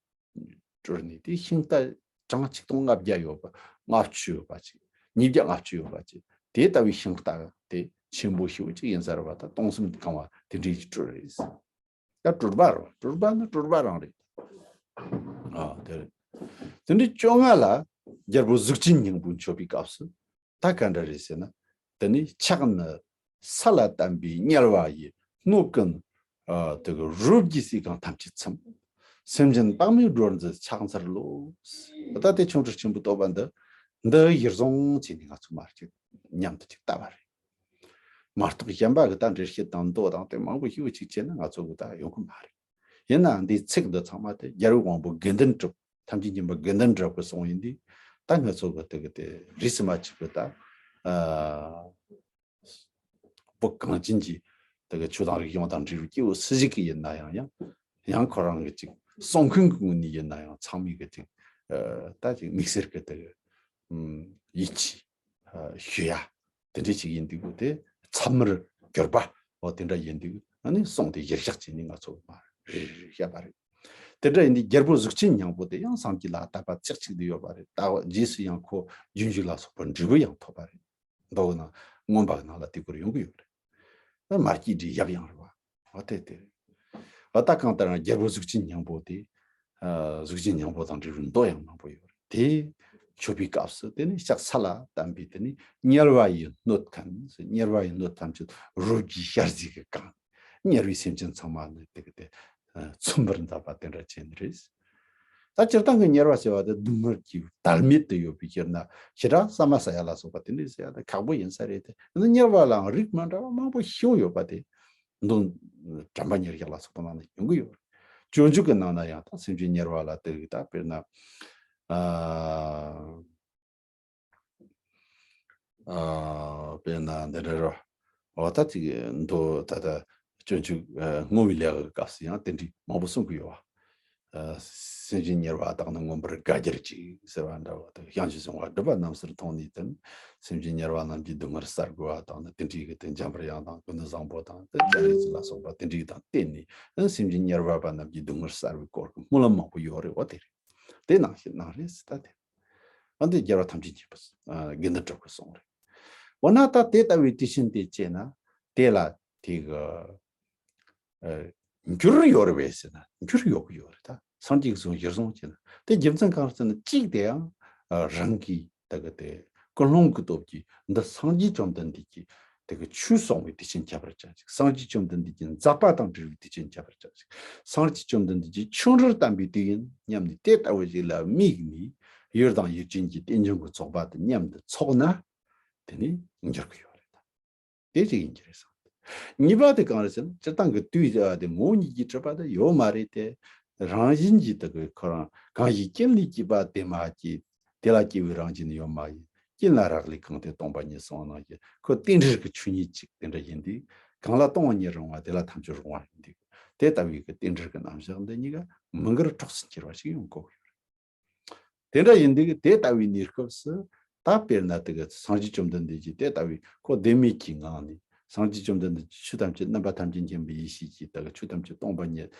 སྤྲུལ་ནས། དེ་ཤིང་རྟ་གྲངས་ཆིག་སྟོང་ལྔ་བརྒྱ་ཡོད་པ། ལྔ་བཅུ་ཡོད་པ་ཅིག་ཉིས་བརྒྱ་ལྔ་བཅུ་ཡོད་པ་ཅིག་དེ་ལྟ་བུའི་ཤིང་རྟ་དེ་ཆེན་པོ་ཞེ་པོ་ཅིག་ཡིན་ས་རེད་པ། ད་སྟོང་གསུམ་གང་བ་དེ་འདྲའི་ཅིག་སྤྲུལ་རེད། ད་སྤྲུལ་པ་རེད། སྤྲུལ་པ་ནི་སྤྲུལ་པ་རང་རེད། ཨ། དེ་རེད། དེ་འདྲའི་བཅོ་ལྔ་ལ་རྒྱལ་པོ་གཟུགས་ཅན་སྙིང་པོས་མཆོད་པའི་སྐབས་སུ། ད་ག་འདྲ་རེད་ཟེར་ན། དེ་ནི་ཕྱག་ནི་ས་ལ་བསྟན་པའི་དམྱལ་བ་ཡི། སྣོད་ཀུན། ཨ། དེ་གི་རོ་བརྒྱའི་ཟས་གང་ཐམས་ཅད་ཚིམ། སེམས་ཅན་དཔག་མེད་སྒྲོལ་མཛད་ཕྱག་འཚལ་ལོ། ད་དེ་ཆོ་འཕྲུལ་ཆེན་པོའི་བསྟོད་པ་འདི། འདི་གཞིར་བཟུང་བྱས་ནས་ང་ཚོ་མར་ཅིག་མཉམ་དུ་ཅིག་ལྟ་བ་རེད། མ་གཏོགས་གཞན་པ་གི་ད་འགྲེལ་བཤད་དང་མདོ་དང་དེ་མང་པོ་ཞེ་པོ་ཅིག་བྱས་ན་ང་ཚོ་གི་ད་ཡོང་གི་མ་རེད། ཡིན་ནའང་འདིའི་ཚིག་འདི་ཚང་མ་དེ་རྒྱལ་བའི་དབང་པོ་དགེ་འདུན་གྲུབ། ཐམས་ཅད་མཁྱེན་པ་དགེ་འདུན་གྲུབ་ཀྱིས་གསུངས་ཡིན་དུས། ད་ང་ཚོ་གི་དེ་གི་དེ་རིས་སུ་མ་ཆད་པའི་ད། ཨ། བོད་གངས་ཅན་གྱི་དེ་གི་ཆོས་དང་རིག་གཞུང་དང་འབྲེལ་བའི་སྐྱེས་བུ་སུ་ཞིག་གིས་ཡིན་ན་ཡང་། ཡང་ཡང་ཁོ་རང་གི་ཅིག་གསུང་མཁན་གྱི་ངོས་ནས་ཡིན་ན་ཡང་། ཚང་མས་གི་ཅིག་ཨ། ད་ཅིག་དམིགས་བསལ་གྱི་དེ་གི་ཨམ། ཡིད་ཆེས། ཨ། ཞུ་ཡ་དེ་འདྲ་ཅིག་ཡིན་དུས་དེ་ཚད་མར་གྱུར་པ། འོ་དེ་འདྲ་ཡིན་དུས་ཨ་ནི་གསུང་དེ་གཞིར་བཞག་བྱས་ནས་ང་ཚོ་མར་རེ་རེ་བཤད་པ་རེད། དེ་འདྲ་ཡིན་དུས་རྒྱལ་པོ་གཟུགས་ཅན་སྙིང་པོ་དེ་ཡང་སངས་རྒྱས་ལ་དད་པ་ཚིག་གཅིག་དེ་ཡོད་པ་རེད། ད་རྗེས་སུ་ཡང་ཁོ་རྗེས་འཇུག་ལ་སོགས་པ་འབྲས་བུ་ཡང་ཐོབ་པ་རེད། མདོ་གི་ནང་མངོན་པ་གི་ནང་ལ་དེ་སྐོར་ཡོང་གི་ཡོད་རེད། མར་གྱི་འབྲས་ཡབ་ཡང་རེད་བ། འོ་དེ་དེ་རེད། འོ་ད་གང་ལྟར་རྒྱལ་པོ་གཟུགས་ཅན་སྙིང་པོ་དེ། ཨ། གཟུགས་ཅན་སྙིང་པོ་དང་འབྲེལ་བའི་མདོ་ཡང་མང་པོ་ཡོད་རེད། དེ་མཆོད་པའི་སྐབས་སུ་དེ་ནི་ཕྱག་ས་ལ་བསྟན་པའི་དེ་ནི་དམྱལ་བ་ཡི་སྣོད་ཀུན། དམྱལ་བ་ཡི་སྣོད་ཐམས་ཅད་རོ་བརྒྱའི་ཞལ་ཟས་ཀྱིས་གང་། དམྱལ་བའི་སེམས་ཅན་ཚང་མ་ནི་དེ་གི་དེ་ཚིམ་པར་མཛད་པ་དེ་འདྲ་བྱས་ནི་རེད། ད་སྤྱིར་བཏང་གི་དམྱལ་བ་ཟེར་བ་དེ་སྡུག་བསྔལ་གྱི་དལ་མེད་དུ་ཡོད་པའི་ཕྱིར་ན། ཞེ་དྲག་ཟ་མ་ཟ་ཡ་ལ་སོགས་པ་དེ་འདྲ་ཟེར་ཡ་དེ་ཁག་པོ་ཡིན་ས་རེད་དེ། དམྱལ་བ་ལའང་རིགས་མི་འདྲ་བ་མང་པོ་ཞིག་ཡོད་པ་དེ། མདོ་དྲན་པ་ཉེར་བཞག་ལ་སོགས་པ་ནང་ན་ཡོང་གི་ཡོད་རེད། སྤྱོད་འཇུག་གི་ནང་ན་ཡང་ད་སེམས་ཅན་དམྱལ་བ་ལ་དེ་རིགས་ད་དཔེར་ན། ཨ། ཨ། དཔེར་ན་འདི་འདྲ་རོ། འོ་ད་ཅིག་མདོ་ད་ལྟ་སྤྱོད་འཇུག་ཨ། བསྔོ་བའི་ལས་ཀྱི་སྐབས་སུ་ཡང་དེ་འདྲའི་མང་པོ་གསུང་གི་ཡོད་བ། ཨ། སེམས་ཅན་དམྱལ་བ་དག་ནི་མངོན་པར་དགའ་གྱུར་ཅིག་ཟེར་བ་འདྲ་བོ་དང་། བྱང་ཆུབ་སེམས་དཔའ་སྒྲིབ་པ་རྣམ་གསུམ་མཐོང་ནས་དེ་ནི་སེམས་ཅན་དམྱལ་བ་རྣམས་ཀྱི་སྡུག་བསྔལ་བསལ་དགོས་པ་དང་ནི། དེ་འདྲའི་གི་དེ་འཇམ་པར་དབྱངས་དང་ཀུན་ཏུ་བཟང་པོ་དང་དེ་སྤྱན་རས་གཟིགས་ལ་སོགས་པ་དེ་འདྲའི་དང་བསྟེན་ནས་ཨ། སེམས་ཅན་དམྱལ་བ་པ་རྣམས་ཀྱི་སྡུག་བསྔལ་བསལ་བའི་སྐོར་གྱི་སྨོན་ལམ་མང་པོ་ཡོད་རེད། འོ་དེ་རེད། དེ་ནང་བཞིན་གནང་རེད་ཟེར། ད་དེ། ཨ། འདི་རྒྱལ་བ་ཐམས་ཅད་མཁྱེན་པ། ཨ། དགེ་འདུན་གྲུབ་ཀྱིས་གསུངས་རེད། འོ་ན་ད་དེ་ལྟ་བུའི་དེ་བཞིན་དེ་བྱས་ན་དེ་ལ་དེ་གི། ཨ། འགྱུར་ཡོད་རེད་པས་ཟེར་ན་འགྱུར་ཡོད་ཀྱི་ཡོད་རེད། ད་ སངས་རྒྱས་ཀྱི་གསུང་གཞིར་བཟུང་བྱས་ན། དེ་རྒྱུ་མཚན་གང་རེད་ཟེར་ན། གཅིག་དེ་ཡང་རང་གི་ད་གི་དེ་ཀུན་སློང་གི་སྟོབས་ཀྱིས་འདི་སངས་རྒྱས་བཅོམ་ལྡན་འདས་ཀྱིས་དེ་གི་ཆོས་གསུངས་པའི་དེ་བཞིན་ཁྱབ་པར་བྱ་ཞིང་། སངས་རྒྱས་བཅོམ་ལྡན་འདས་ཀྱི་མཛད་པ་དང་འབྲེལ་བའི་དེ་བཞིན་ཁྱབ་པར་བྱ་ཞིང་། སངས་རྒྱས་བཅོམ་ལྡན་འདས་ཀྱི་ཆོས་འབྲེལ་བསྟན་པའི་དུས་ཡུན་མཉམ་ནས་དེ་ལྟ་བུ་ཞིག་ལ་དམིགས་ནས། ཡུལ་དང་ཡུལ་ཅན་གྱི་རྟེན་འབྱུང་གི་ཚོགས་པ་དང་མཉམ་དུ་ཚོགས་ན། དེ་ནི་འགྱུར་གི་ཡོད་རེད། དེ་ཅིག་ཡིན་གྱི་རེད་བསམ། གཉིས་པ་དེ་གང་རེད་ཟེར་ན། སྤྱིར་བཏང་གི་དུས་ཟེར་བ་དེ་ངོ་བོ་ཉིད་ཀྱིས་གྲུབ་པ་དེ་ཡོད་མ་རེད་དེ། རང་བཞིན་གྱིས་དེ་གི་ཁོ་རང་གང་ཞིག་རྐྱེན་ལས་སྐྱེས་པ་དེ་མ་སྐྱེས། དེ་ལ་སྐྱེ་བའི་རང་བཞིན་ཡོད་མ་ཡིན། རྐྱེན་ལ་རག་ལས་གང་དེ་སྟོང་པ་ཉིད་གསུངས་ནང་བཞིན། ཁོ་རྟེན་འབྲེལ་གྱི་ཆོས་ཉིད་ཅིག་དེ་འདྲ་ཡིན་དུས། གང་ལ་སྟོང་པ་ཉིད་རུང་བ་དེ་ལ་ཐམས་ཅད་རུང་བ་ཡིན་དུས། དེ་ལྟ་བུའི་གི་རྟེན་འབྲེལ་གྱི་རྣམ་གཞག་འདི་གཉིས་ཀ་མི་འགལ་གྲོགས་སུ་འཁྱེར་བ་ཞིག་ཡོང་གོ་གི་ཡོད་རེད། དེ་འདྲ་ཡིན་དུས་དེ་ལྟ་བུའི་གནས་སྐབས་སུ། ད་དཔེར་ན་དེ་གི་སངས་རྒྱས་བཅོམ་ལྡན་འདས་ཀྱིས་དེ་ལྟ་བུའི་ཁོ་བདེན་མེད་ཀྱི་ངང་ནས། སངས་རྒྱས་བཅོམ་ལྡན་འདས་ཀྱིས་ཆོས་ཐམས་ཅད་རྣམ་པ་ཐམས་ཅད་མཁྱེན་པའི་ཡེ་ཤེས་ཀྱིས་དེ་གི་ཆོས་ཐམས་ཅད་སྟོང་པ་ཉིད་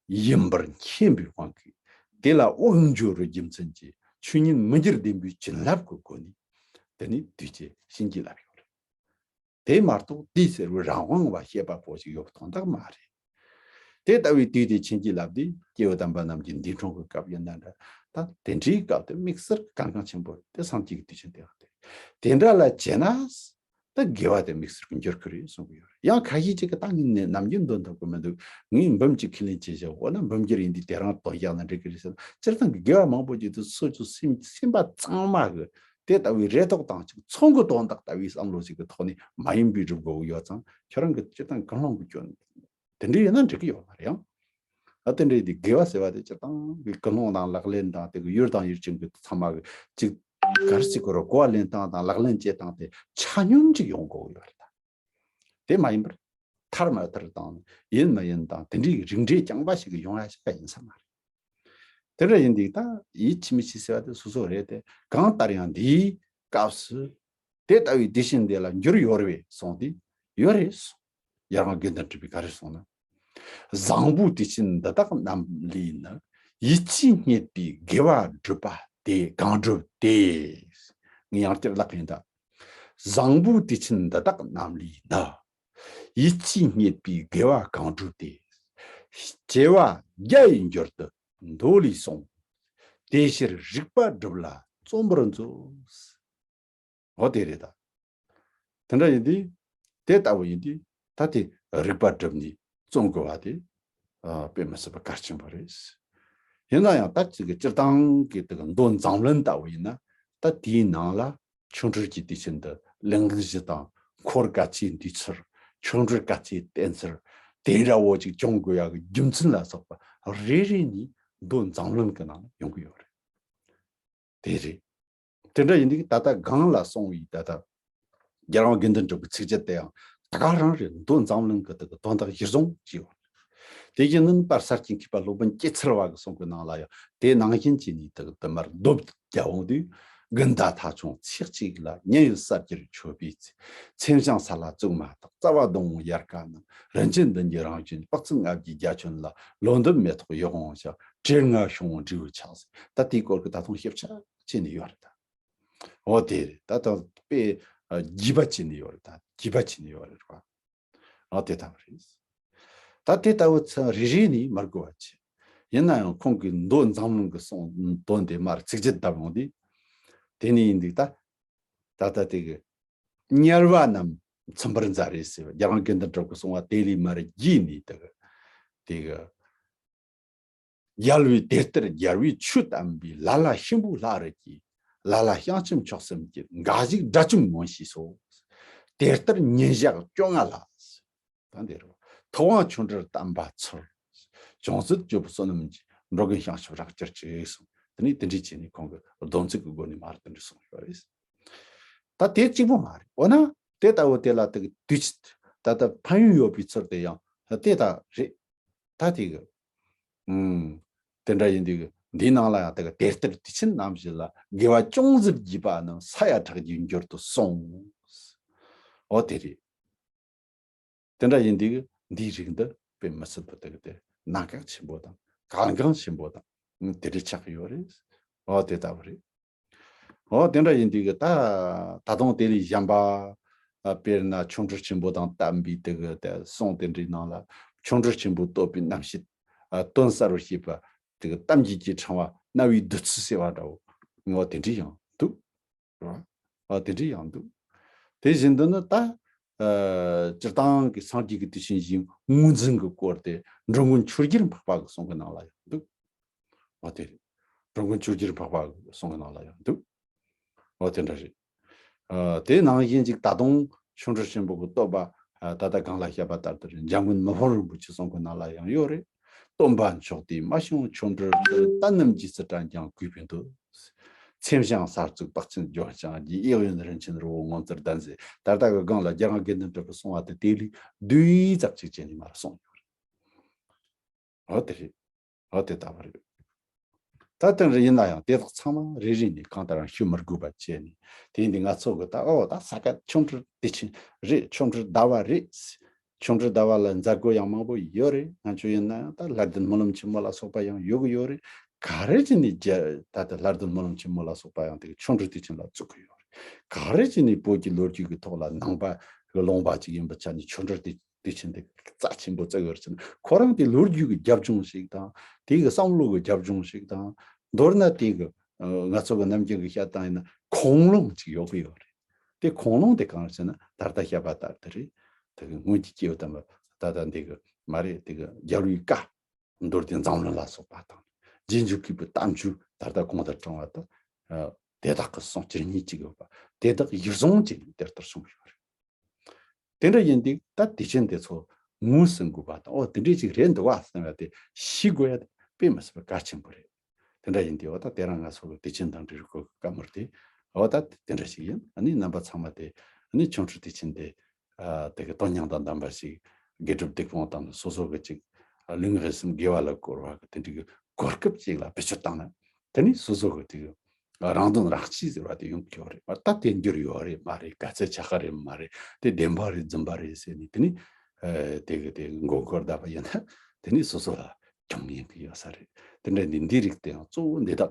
ཡིན་པར་མཁྱེན་པའི་དབང་གིས། དེ་ལ་དབང་འབྱོར་བའི་རྒྱུ་མཚན་གྱིས། ཆོས་ཉིད་མི་འགྱུར་བདེན་པའི་བྱིན་རླབས་ཀྱི་སྒོ་ནས། དེ་ནི་དུས་ཀྱི་བྱིན་གྱིས་བརླབས་ཡོད་རེད། དེ་མ་གཏོགས་དེའི་ཟེར་བའི་རང་དབང་བ་ཤེས་པ་པོ་ཞིག་ཡོད་པ་དོན་དག་མ་རེད། དེ་ལྟ་བུའི་དུས་དེ་བྱིན་གྱིས་བརླབས་ཏེ། སྐྱེས་བུ་དམ་པ་རྣམས་ཀྱི་འདས་གྲོངས་ཀྱི་སྐབས་ཡིན་ན་འདྲ། ད་དེ་འདྲའི་སྐབས་དེ་དམིགས་བསལ་གལ་འགངས་ཆེན་པོ་རེད། དེ་སངས་རྒྱས་ཀྱི་དུས་ཆེན་དེ་ཡང་དེ། དེ་འདྲ་ལ་བྱས་ན། ད་དགེ་བ་དེ་དམིགས་བསལ་གྱི་འགྱུར་གྱི་རེད་གསུང་གི་ཡོད་རེད། ཡང་ཁ་ཤས་ཅིག་གིས་ད་ངས་ནམ་རྒྱུན་འདོན་ཐུབ་ཀྱི་མི་འདུག་ངས་འབུམ་གཅིག་ཁས་ལེན་བྱས་བཞག་འོ་ན་འབུམ་འགྱུར་ཡིན་དུས་དེ་རང་དོན་བཞག་ན་འགྲིག་གི་རེད་ཟེར་ན། སྤྱིར་བཏང་གི་དགེ་བ་མང་པོ་ཅིག་དེ་སོ་སོ་སེམས་སེམས་པ་གཙང་མ་གི་དེ་ལྟ་བུའི་རེ་དོགས་དང་གཅིག་མཚུངས་གི་དོན་དག་ལྟ་བུའི་བསམ་བློ་ཞིག་གི་ཐོག་ནས་མ་ཡིན་པའི་སྒྲུབ་དགོས་ཀྱི་ཡོད་ཙང་། ཁྱོད་རང་གི་སྤྱིར་བཏང་ཀུན་སློང་གི་སྐྱོན་དེ་འདྲ་ཡིན་ན་འགྲིག་གི་ཡོད་མ་རེད་ཡང་། ཨ་དེ་འདྲ་ཡིན་དུས་དགེ་བ་ཟེར་བ་དེ་སྤྱིར་བཏང་གི་ཀུན་སློང་དང་ལག་ལེན་དང་དེ་གི་ཡུལ་དང་ཡུལ་ཅན་གྱི་ཚང་མ་གི་གཅིག་ག་རེ་ཟེར་དགོས་རེད། གོ་བ་ལེན་སྟངས་དང་ལག་ལེན་བྱེད་སྟངས་དེ་ཆ་སྙོམས་ཅིག་ཡོང་དགོས་ཀྱི་ཡོད་རེད་ད། དེ་མ་ཡིན་པར་མཐར་མ་མཐར་དང་ཡིན་མ་ཡིན་དང་དེ་འདྲའི་རིགས་འགྲེ་རྐྱང་པ་ཞིག་གི་ཡོང་ཡ་ཞིག་ག་ཡིན་ས་མ་རེད། དེ་འདྲ་ཡིན་དུས་ད་ཡིད་ཆེས་མི་ཆེས་ཟེར་བ་དེ་སོ་སོ་རེད་དེ། གང་ལྟར་ཡང་འདིའི་སྐབས་སུ་དེ་ལྟ་བུའི་དེ་བཞིན་དེ་ལ་འགྱུར་ཡོད་རེད་པས་གསུངས་ཏེ། ཡོད་རེད་གསུངས། ཡར་ངོ་དགེ་འདུན་གྲུབ་པས་ག་རེ་གསུངས་ན། བཟང་པོའི་དུས་ཆེན་འདི་དག་རྣམས་ལས་ནི། ཡིད་ཆེས་རྙེད་པའི་དགེ་བ་བསྒྲུབས་པ་དེ་གང་བསྒྲུབས་ཏེ། ངས་ཡང་བསྐྱར་བཀླག་གིན་ད། བཟང་པོའི་དུས་ཆེན་འདི་དག་རྣམས་ལས་ནི། ཡིད་ཆེས་རྙེད་པའི་དགེ་བ་གང་བསྒྲུབས་ཏེ། སྐྱེ་བ་བརྒྱ་ཡི་མཇུག་ཏུ་མདོ་ལས་གསུངས། དེ་ཕྱིར་རིག་པ་སྒྲུབ་ལ་བརྩོན་པར་མཛོད། འོ་དེ་རེད་ད། དེ་འདྲ་ཡིན་དུས། དེ་ལྟ་བུ་ཡིན་དུས། ད་དེ་རིག་པ་བསྒྲུབ་ནས་བརྩོན་དགོས་པ་དེ། ཨ་དཔེ་མི་སྲིད་པ་གལ་ཆེན་པོ་རེད། ཡིན་ན་ཡང་ད་ཅིག་གི་སྤྱིར་བཏང་གི་དེ་གི་མདོ་མཛངས་བླུན་ལྟ་བུ་ཡིན་ན། ད་དེའི་ནང་ལ་ཆོ་འཕྲུལ་གྱི་དུས་ཆེན་འདི་གླེང་གཞི་དང་། འཁོར་ག་ཚོད་འདུས་ཚུལ། ཆོ་འཕྲུལ་ག་ཚོད་བསྟན་ཚུལ། དེ་འདྲ་བོ་ཅིག་བྱུང་དགོས་ཡག་གི་རྒྱུ་མཚན་ལ་སོགས་པ་རེ་རེ་ནས་མདོ་མཛངས་བླུན་གྱི་ནང་ཡོང་གི་ཡོད་རེད། དེ་རེད། དེ་འདྲ་ཡིན་དུས་ད་ལྟ་སྒང་ལ་སོང་བའི་ད་ལྟ་རྒྱལ་དབང་དགེ་འདུན་གྲུབ་ཀྱི་ཚིགས་བཅད་དེ་ཡང་ད་ག་རང་རེད། མདོ་མཛངས་བླུན་གྱི་དེ་གི་དོན་དག་གཞིར་བཟུང་བྱས་ཡོད། དེ་བཞིན་ནི་དཔལ་ས་སྐྱའི་མཁས་པ་སློབ་དཔོན་སྐྱེད་ཚལ་བ་གི་གསུང་གི་ནང་ལ་ཡང་དེ་ནང་བཞིན་བྱས་ནས་དེ་གི་དེ་མར་རྡོབ་རྒྱག་འོང་དུས། དགུན་ཟླ་ཐ་ཆུང་ཚེས་གཅིག་ལ། ཉི་ཡི་ས་རྒྱུར་མཆོད་པའི་ཚེ། མཚན་བྱང་ས་ལ་བཙུགས་མ་ཐག་རྩ་བ་སྡོང་བོ་དབྱར་ཁ་ན། རིན་ཆེན་བདུན་གྱི་རང་བྱོན་དཔག་ཚད་ལྔ་བརྒྱའི་རྒྱ་ཁྱོན་ལ། ལོ་འདབ་མེ་ཏོག་ཡིད་འོང་ཞིང་། བྲེལ་ངང་བྱུང་བའི་འབྲས་བུ་ཆགས་ཟེར། ད་དེའི་སྐོར་གྱི་ད་དུང་ཞིབ་ཆ་བྱས་ནས་ཡོད་རེད་ད། འོ་དེ་རེད། ད་ད་དཔེ་རྒྱས་པ་བྱས་ནས་ཡོད་རེད་ད། རྒྱས་པ་བྱས་ནས་ཡོད་རེད་བ། འོ་དེ་ལྟ་བུ་རེད། ད་དེ་ལྟ་བུ་ཚང་རེ་རེ་ནས་མར་གོ་བ་བྱེད། ཡིན་ན་ཡང་ཁོང་གིས་མདོ་མཛངས་བླུན་གྱི་གསུང་དོན་དེ་མར་ཚིགས་བཅད་བཏབ་ཡོང་དུས། དེ་ནས་ཡིན་དུས་ད། ད་ལྟ་དེ་གི། དམྱལ་བ་རྣམས་ཚིམ་པར་མཛད་རེད་ཟེར་བ། རྒྱལ་དབང་དགེ་འདུན་གྲུབ་ཀྱིས་གསུངས་པ་དེ་ལས་མར་རྒྱས་ནས་དེ་གི། དེ་གི། རྒྱལ་བའི་དེ་ལྟར་རྒྱལ་བས་ཆོས་བསྟན་པའི། ལ་ལ་གཤིན་པོའི་ལྷ་རུ་སྐྱེས། ལ་ལ་བྱང་ཆུབ་མཆོག་སེམས་བསྐྱེད། འགའ་ཞིག་དགྲ་བཅོམ་མངོན་ཤེས་སོ། དེ་ལྟར་ཉིན་ཞག་བཅོ་ལྔ་ལ། ད་འདི་རུ་ཐུབ་དབང་ཆོ་འཕྲུལ་བསྟན་པ་ཚུལ། ཅུང་ཟད་སྤྱོད་པའི་བསོད་ནམས་ཀྱིས། འགྲོ་ཀུན་བྱང་ཆུབ་རག་གྱུར་ཅིག་གསུངས། དེ་ནས་དེ་འདྲ་བྱས་ནས་ཁོང་གིས་སྡོམ་ཚིག་གི་སྒོ་ནས་མར་དེ་འདྲ་གསུངས་ཡོད་རེད། ད་དེ་གཅིག་པོ་མ་རེད། འོ་ན་དེ་ལྟ་བུ་དེ་ལ་དེ་གི་དུས་ད་ལྟ་ཕན་ཡོན་ཡོད་པའི་ཚུལ་དེ་ཡང་དེ་ལྟ་རེད། ད་དེ་གི། ཨུམ། དེ་འདྲ་ཡིན་དུས་འདིའི་ནང་ལ་ཡང་དེ་གི་དེ་ལྟར་དུས་ཆེན་རྣམ་བཞི་ལ། དགེ་བ་ཅུང་ཟད་བགྱིས་པ་རྣམས། ས་ཡ་ཕྲག་བརྒྱའི་འགྱུར་དུ་སོང་། འོ་དེ་རེད། དེ་འདྲ་ཡིན་དུས་འདིའི་རིགས་འདི་དཔེ་མི་སྲིད་པ་དེ་གི་དེ་གནད་འགག་ཆེན་པོ་དང་གལ་འགངས་ཆེན་པོ་དང་དེ་འདྲ་ཆགས་ཀྱི་ཡོད་རེད། འོ་དེ་ལྟ་བུ་རེད། འོ་དེ་འདྲ་ཡིན་དུས་གི་ད་ད་དུང་དེ་ལས་གཞན་པ། ཨ་དཔེར་ན་ཆོ་འཕྲུལ་ཆེན་པོ་དང་བསྟན་པའི་དེ་གི་དེ་གསུང་དེ་འདྲའི་ནང་ལ། ཆོ་འཕྲུལ་ཆེན་པོས་བསྟོད་པའི་རྣམ་བཤད། ཨ་དོན་གསལ་བར་བྱེད་པ། དེ་གི་གཏམ་རྒྱུད་ཀྱི་ཕྲེང་བ་རྣ་བའི་བདུད་རྩི་ཟེར་བ་འདྲ་བོ་ངོ་དེ་འདྲ་ཡང་འདུག་ར། ཨ་དེ་འདྲ་ཡང་འདུག་དེ་བཞིན་དུ་ནི་ད་ཨ་སྤྱིར་བཏང་གི་སངས་རྒྱས་ཀྱི་དེ་བཞིན་གཤེགས་པའི་ངོས་འཛིན་གྱི་སྐོར་དེ་འགྲོ་མགོན་ཆོས་རྒྱལ་འཕགས་པ་གི་གསུང་གི་ནང་ལ་ཡང་འདུག་ཨ་དེ་རེད། འགྲོ་མགོན་ཆོས་རྒྱལ་འཕགས་པ་གི་གསུང་གི་ནང་ལ་ཡང་འདུག་ཨོ་དེ་འདྲ་རེད། ཨ་དེ་ནང་བཞིན་ཅིག་ད་དུང་ཆོ་འཕྲུལ་ཆེན་པོ་གི་བསྟོད་པ། ཨ་ད་ལྟ་གང་ལ་བཤད་པ་ལྟར་དུ་རེད། འཇམ་མགོན་མི་ཕམ་རིན་པོ་ཆེ་གསུང་གི་ནང་ལ་ཡང་ཡོད་རེད། སྟོན་པ་མཆོག་དེས་མ་བྱུང་ཆོ་འཕྲུལ་ལྟར། ལྟ་རྣམས་རྗེས་སུ་དྲན་ཀྱང་གུས་པས་འདུད། མཚན་བྱང་གསར་བཙུགས་དཔག་བསམ་ལྗོན་ཤིང་རྒྱས། གཡས་གཡོན་རིན་ཆེན་རི་བོ་ངོ་མཚར་ལྡན་ཟེར། ད་ལྟ་གི་སྒང་ལ་རྒྱལ་དབང་དགེ་འདུན་གྲུབ་པས་གསུང་བ་དེ་དེ་ལས་བསྡུས་ཙམ་ཅིག་བྱས་ནས་མར་གསུངས་ཡོད་རེད། འོ་དེ་རེད། འོ་དེ་ལྟ་བུ་རེད། ད་དེ་འདྲ་ཡིན་ན་ཡང་དེ་དག་ཚང་མ་རེ་རེ་ནས་གང་ལྟར་ཡང་ཤོད་མི་དགོས་པ་བྱས་ནས། དེ་ཡིན་དུས་ང་ཚོ་གི་ད་ཨོ་ད་ས་ག་ཆོ་འཕྲུལ་བདེ་ཆེན་རེད། ཆོ་འཕྲུལ་ཟླ་བ་རེད། ཆོ་འཕྲུལ་ཟླ་བ་ལ་མཛད་སྒོ་ཡང་མང་པོ་ཡོད་རེད། ང་ཚོ་ཡིན་ན་ཡང་ད་ལྷ་ལྡན་སྨོན་ལམ་ཆེན་མོ་ལ་སོགས་པ་ཡང་ཡོད་གི་ཡོད་རེད། ག་རེ་བྱས་ནས་རྒྱ་ད་ལྟ་ལྷ་ལྡན་སྨོན་ལམ་ཆེན་མོ་ལ་སོགས་པ་ཡང་དེ་གི་ཆོ་འཕྲུལ་བདེ་ཆེན་ལ་བཙུགས་གི་ཡོད་རེད། ག་རེ་བྱས་ནས་བོད་ཀྱི་ལོ་རྒྱུས་ཀྱི་ཐོག་ལ་ནང་པ་གི་ལུང་པ་ཅིག་ཡིན་པའི་ཆ་ནས་ཆོ་འཕྲུལ་བདེ་དེ་བཞིན་དུ་རྩ་ཆེན་པོ་བརྩི་ཡོད་ཅིང་། ཁོ་རང་དེ་ལོ་རྒྱུས་ཀྱི་རྒྱབ་ལྗོངས་ཤིག་དང་། དེ་གི་བསམ་བློ་གི་རྒྱབ་ལྗོངས་ཤིག་དང་། མདོར་ན་དེ་གི་ང་ཚོ་གི་ནམ་རྒྱུན་གི་བཤད་སྟངས་ཡིན་ན་ཁུངས་ལུང་ཅིག་ཡོད་གི་ཡོད་རེད། དེ་ཁུངས་ལུང་དེ་གང་ཟེར་ན་ད་ལྟ་བཤད་པ་ལྟར་དུ་རེད། དེ་གི་སྔོན་གྱི་སྐྱེས་བུ་དམ་པ་ད་ལྟ་འདི་གི་མ་རེད། དེ་གི་རྒྱལ་བའི་བཀའ། མདོ་སྡེ་མཛངས་བླུན་ལ་སོགས་པ་དང་། རྗེས་འཇུག་གི་བུ་དམ་ཆོས་ད་ལྟ་གོང་དུ་དྲངས་པ་དང་། དེ་དག་གི་གསུང་ཇི་སྙེད་ཅིག་ཡོད་པ་དེ་དག་ཡིག་ཟུང་ཅིག་ནས་དེ་ལྟར་གསུངས་ཡོད་རེད། དེ་འདྲ་ཡིན་དུས་ད་དེ་ཆེན་དེ་ཚོ་ངོས་ཟིན་དགོས་པ་དང་། ཨོ་དེ་འདྲས་ཅིག་རེད་འདུག་བ་བསམ་ཡ་དེ་ཤེས་དགོས་ཡ་དེ་དཔེ་མི་སྲིད་པ་གལ་ཆེན་པོ་རེད། དེ་འདྲ་ཡིན་དུས་ཨོ་ད་དེ་རང་ང་ཚོ་གི་དེ་ཆེན་དང་འབྲེལ་བའི་སྐོར་གྱི་བཀའ་མོལ་དེ་ཨོ་ད་དེ་འདྲ་ཞིག་ཡིན། ཨ་ནི་རྣམ་པ་ཚང་མ་དེ་ཨ་ནི་ཆོ་འཕྲུལ་དེ་ཆེན་དེ་ཨ་དེ་གི་དོན་སྙིང་དང་ལྡན་པ་ཞིག་དགེ་སྒྲུབ་སྡིག་སྤོང་དང་སོ་སོ་གི་ཅིག་ལུས་ངག་ཡིད་གསུམ་དགེ་བ་ལ་བཀོལ་བ་གི་དེ་འདྲ་གི་གོ་སྐབས་ཅིག་ལ་བེད་སྤྱོད་བཏང་ན། དེ་ནི་སོ་སོ་གི་དེ་གི་རང་དོན་རང་གཅེས་ཟེར་བ་དེ་ཡོང་གི་ཡོད་རེད་པ། ད་དེ་འགྱུར་ཡོད་རེད་མ་རེད། ག་ཚད་ཆགས་ཀྱི་རེད་མ་རེད། དེ་བདེན་པ་རེད་རྫུན་པ་རེད་ཟེར་ནས་དེ་ནི་ཨ་དེ་གི་དེ་མགོ་སྐོར་བརྡབས་པ་ཡིན་ན་དེ་ནི་སོ་སོ་ལ་གྱོང་ཡིན་གི་ཡོད་ས་རེད། དེ་འདྲ་འདི་འདི་རིགས་དེ་ཡང་གཙོ་བོ་འདི་དག་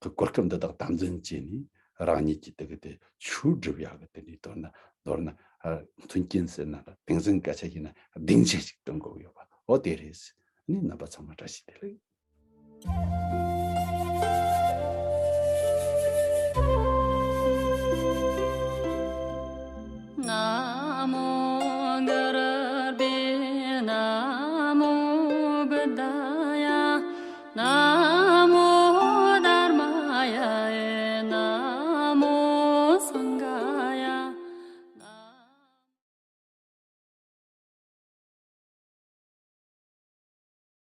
གི་གོ་སྐབས་འདི་དག་དམ་འཛིན་བྱས་ནས་རང་ཉིད་ཀྱི་དེ་གི་དེ་ཆོས་སྒྲུབ་ཡག་གི་དེ་ནི་མདོར་ན་མདོར་ན་ཨ་མཐུན་རྐྱེན་ཟེར་ན་ལ་ཏིང་འཛིན་སྐད་ཆ་ཡིན་ན་སྡིངས་ཆ་ཞིག་སྟོན་དགོས་ཀྱི་ཡོད་པ་འོ་དེ་རེད། ནི་རྣམ་པ་ཚང་མ་བཀྲ་ཤིས་བདེ་ལེགས།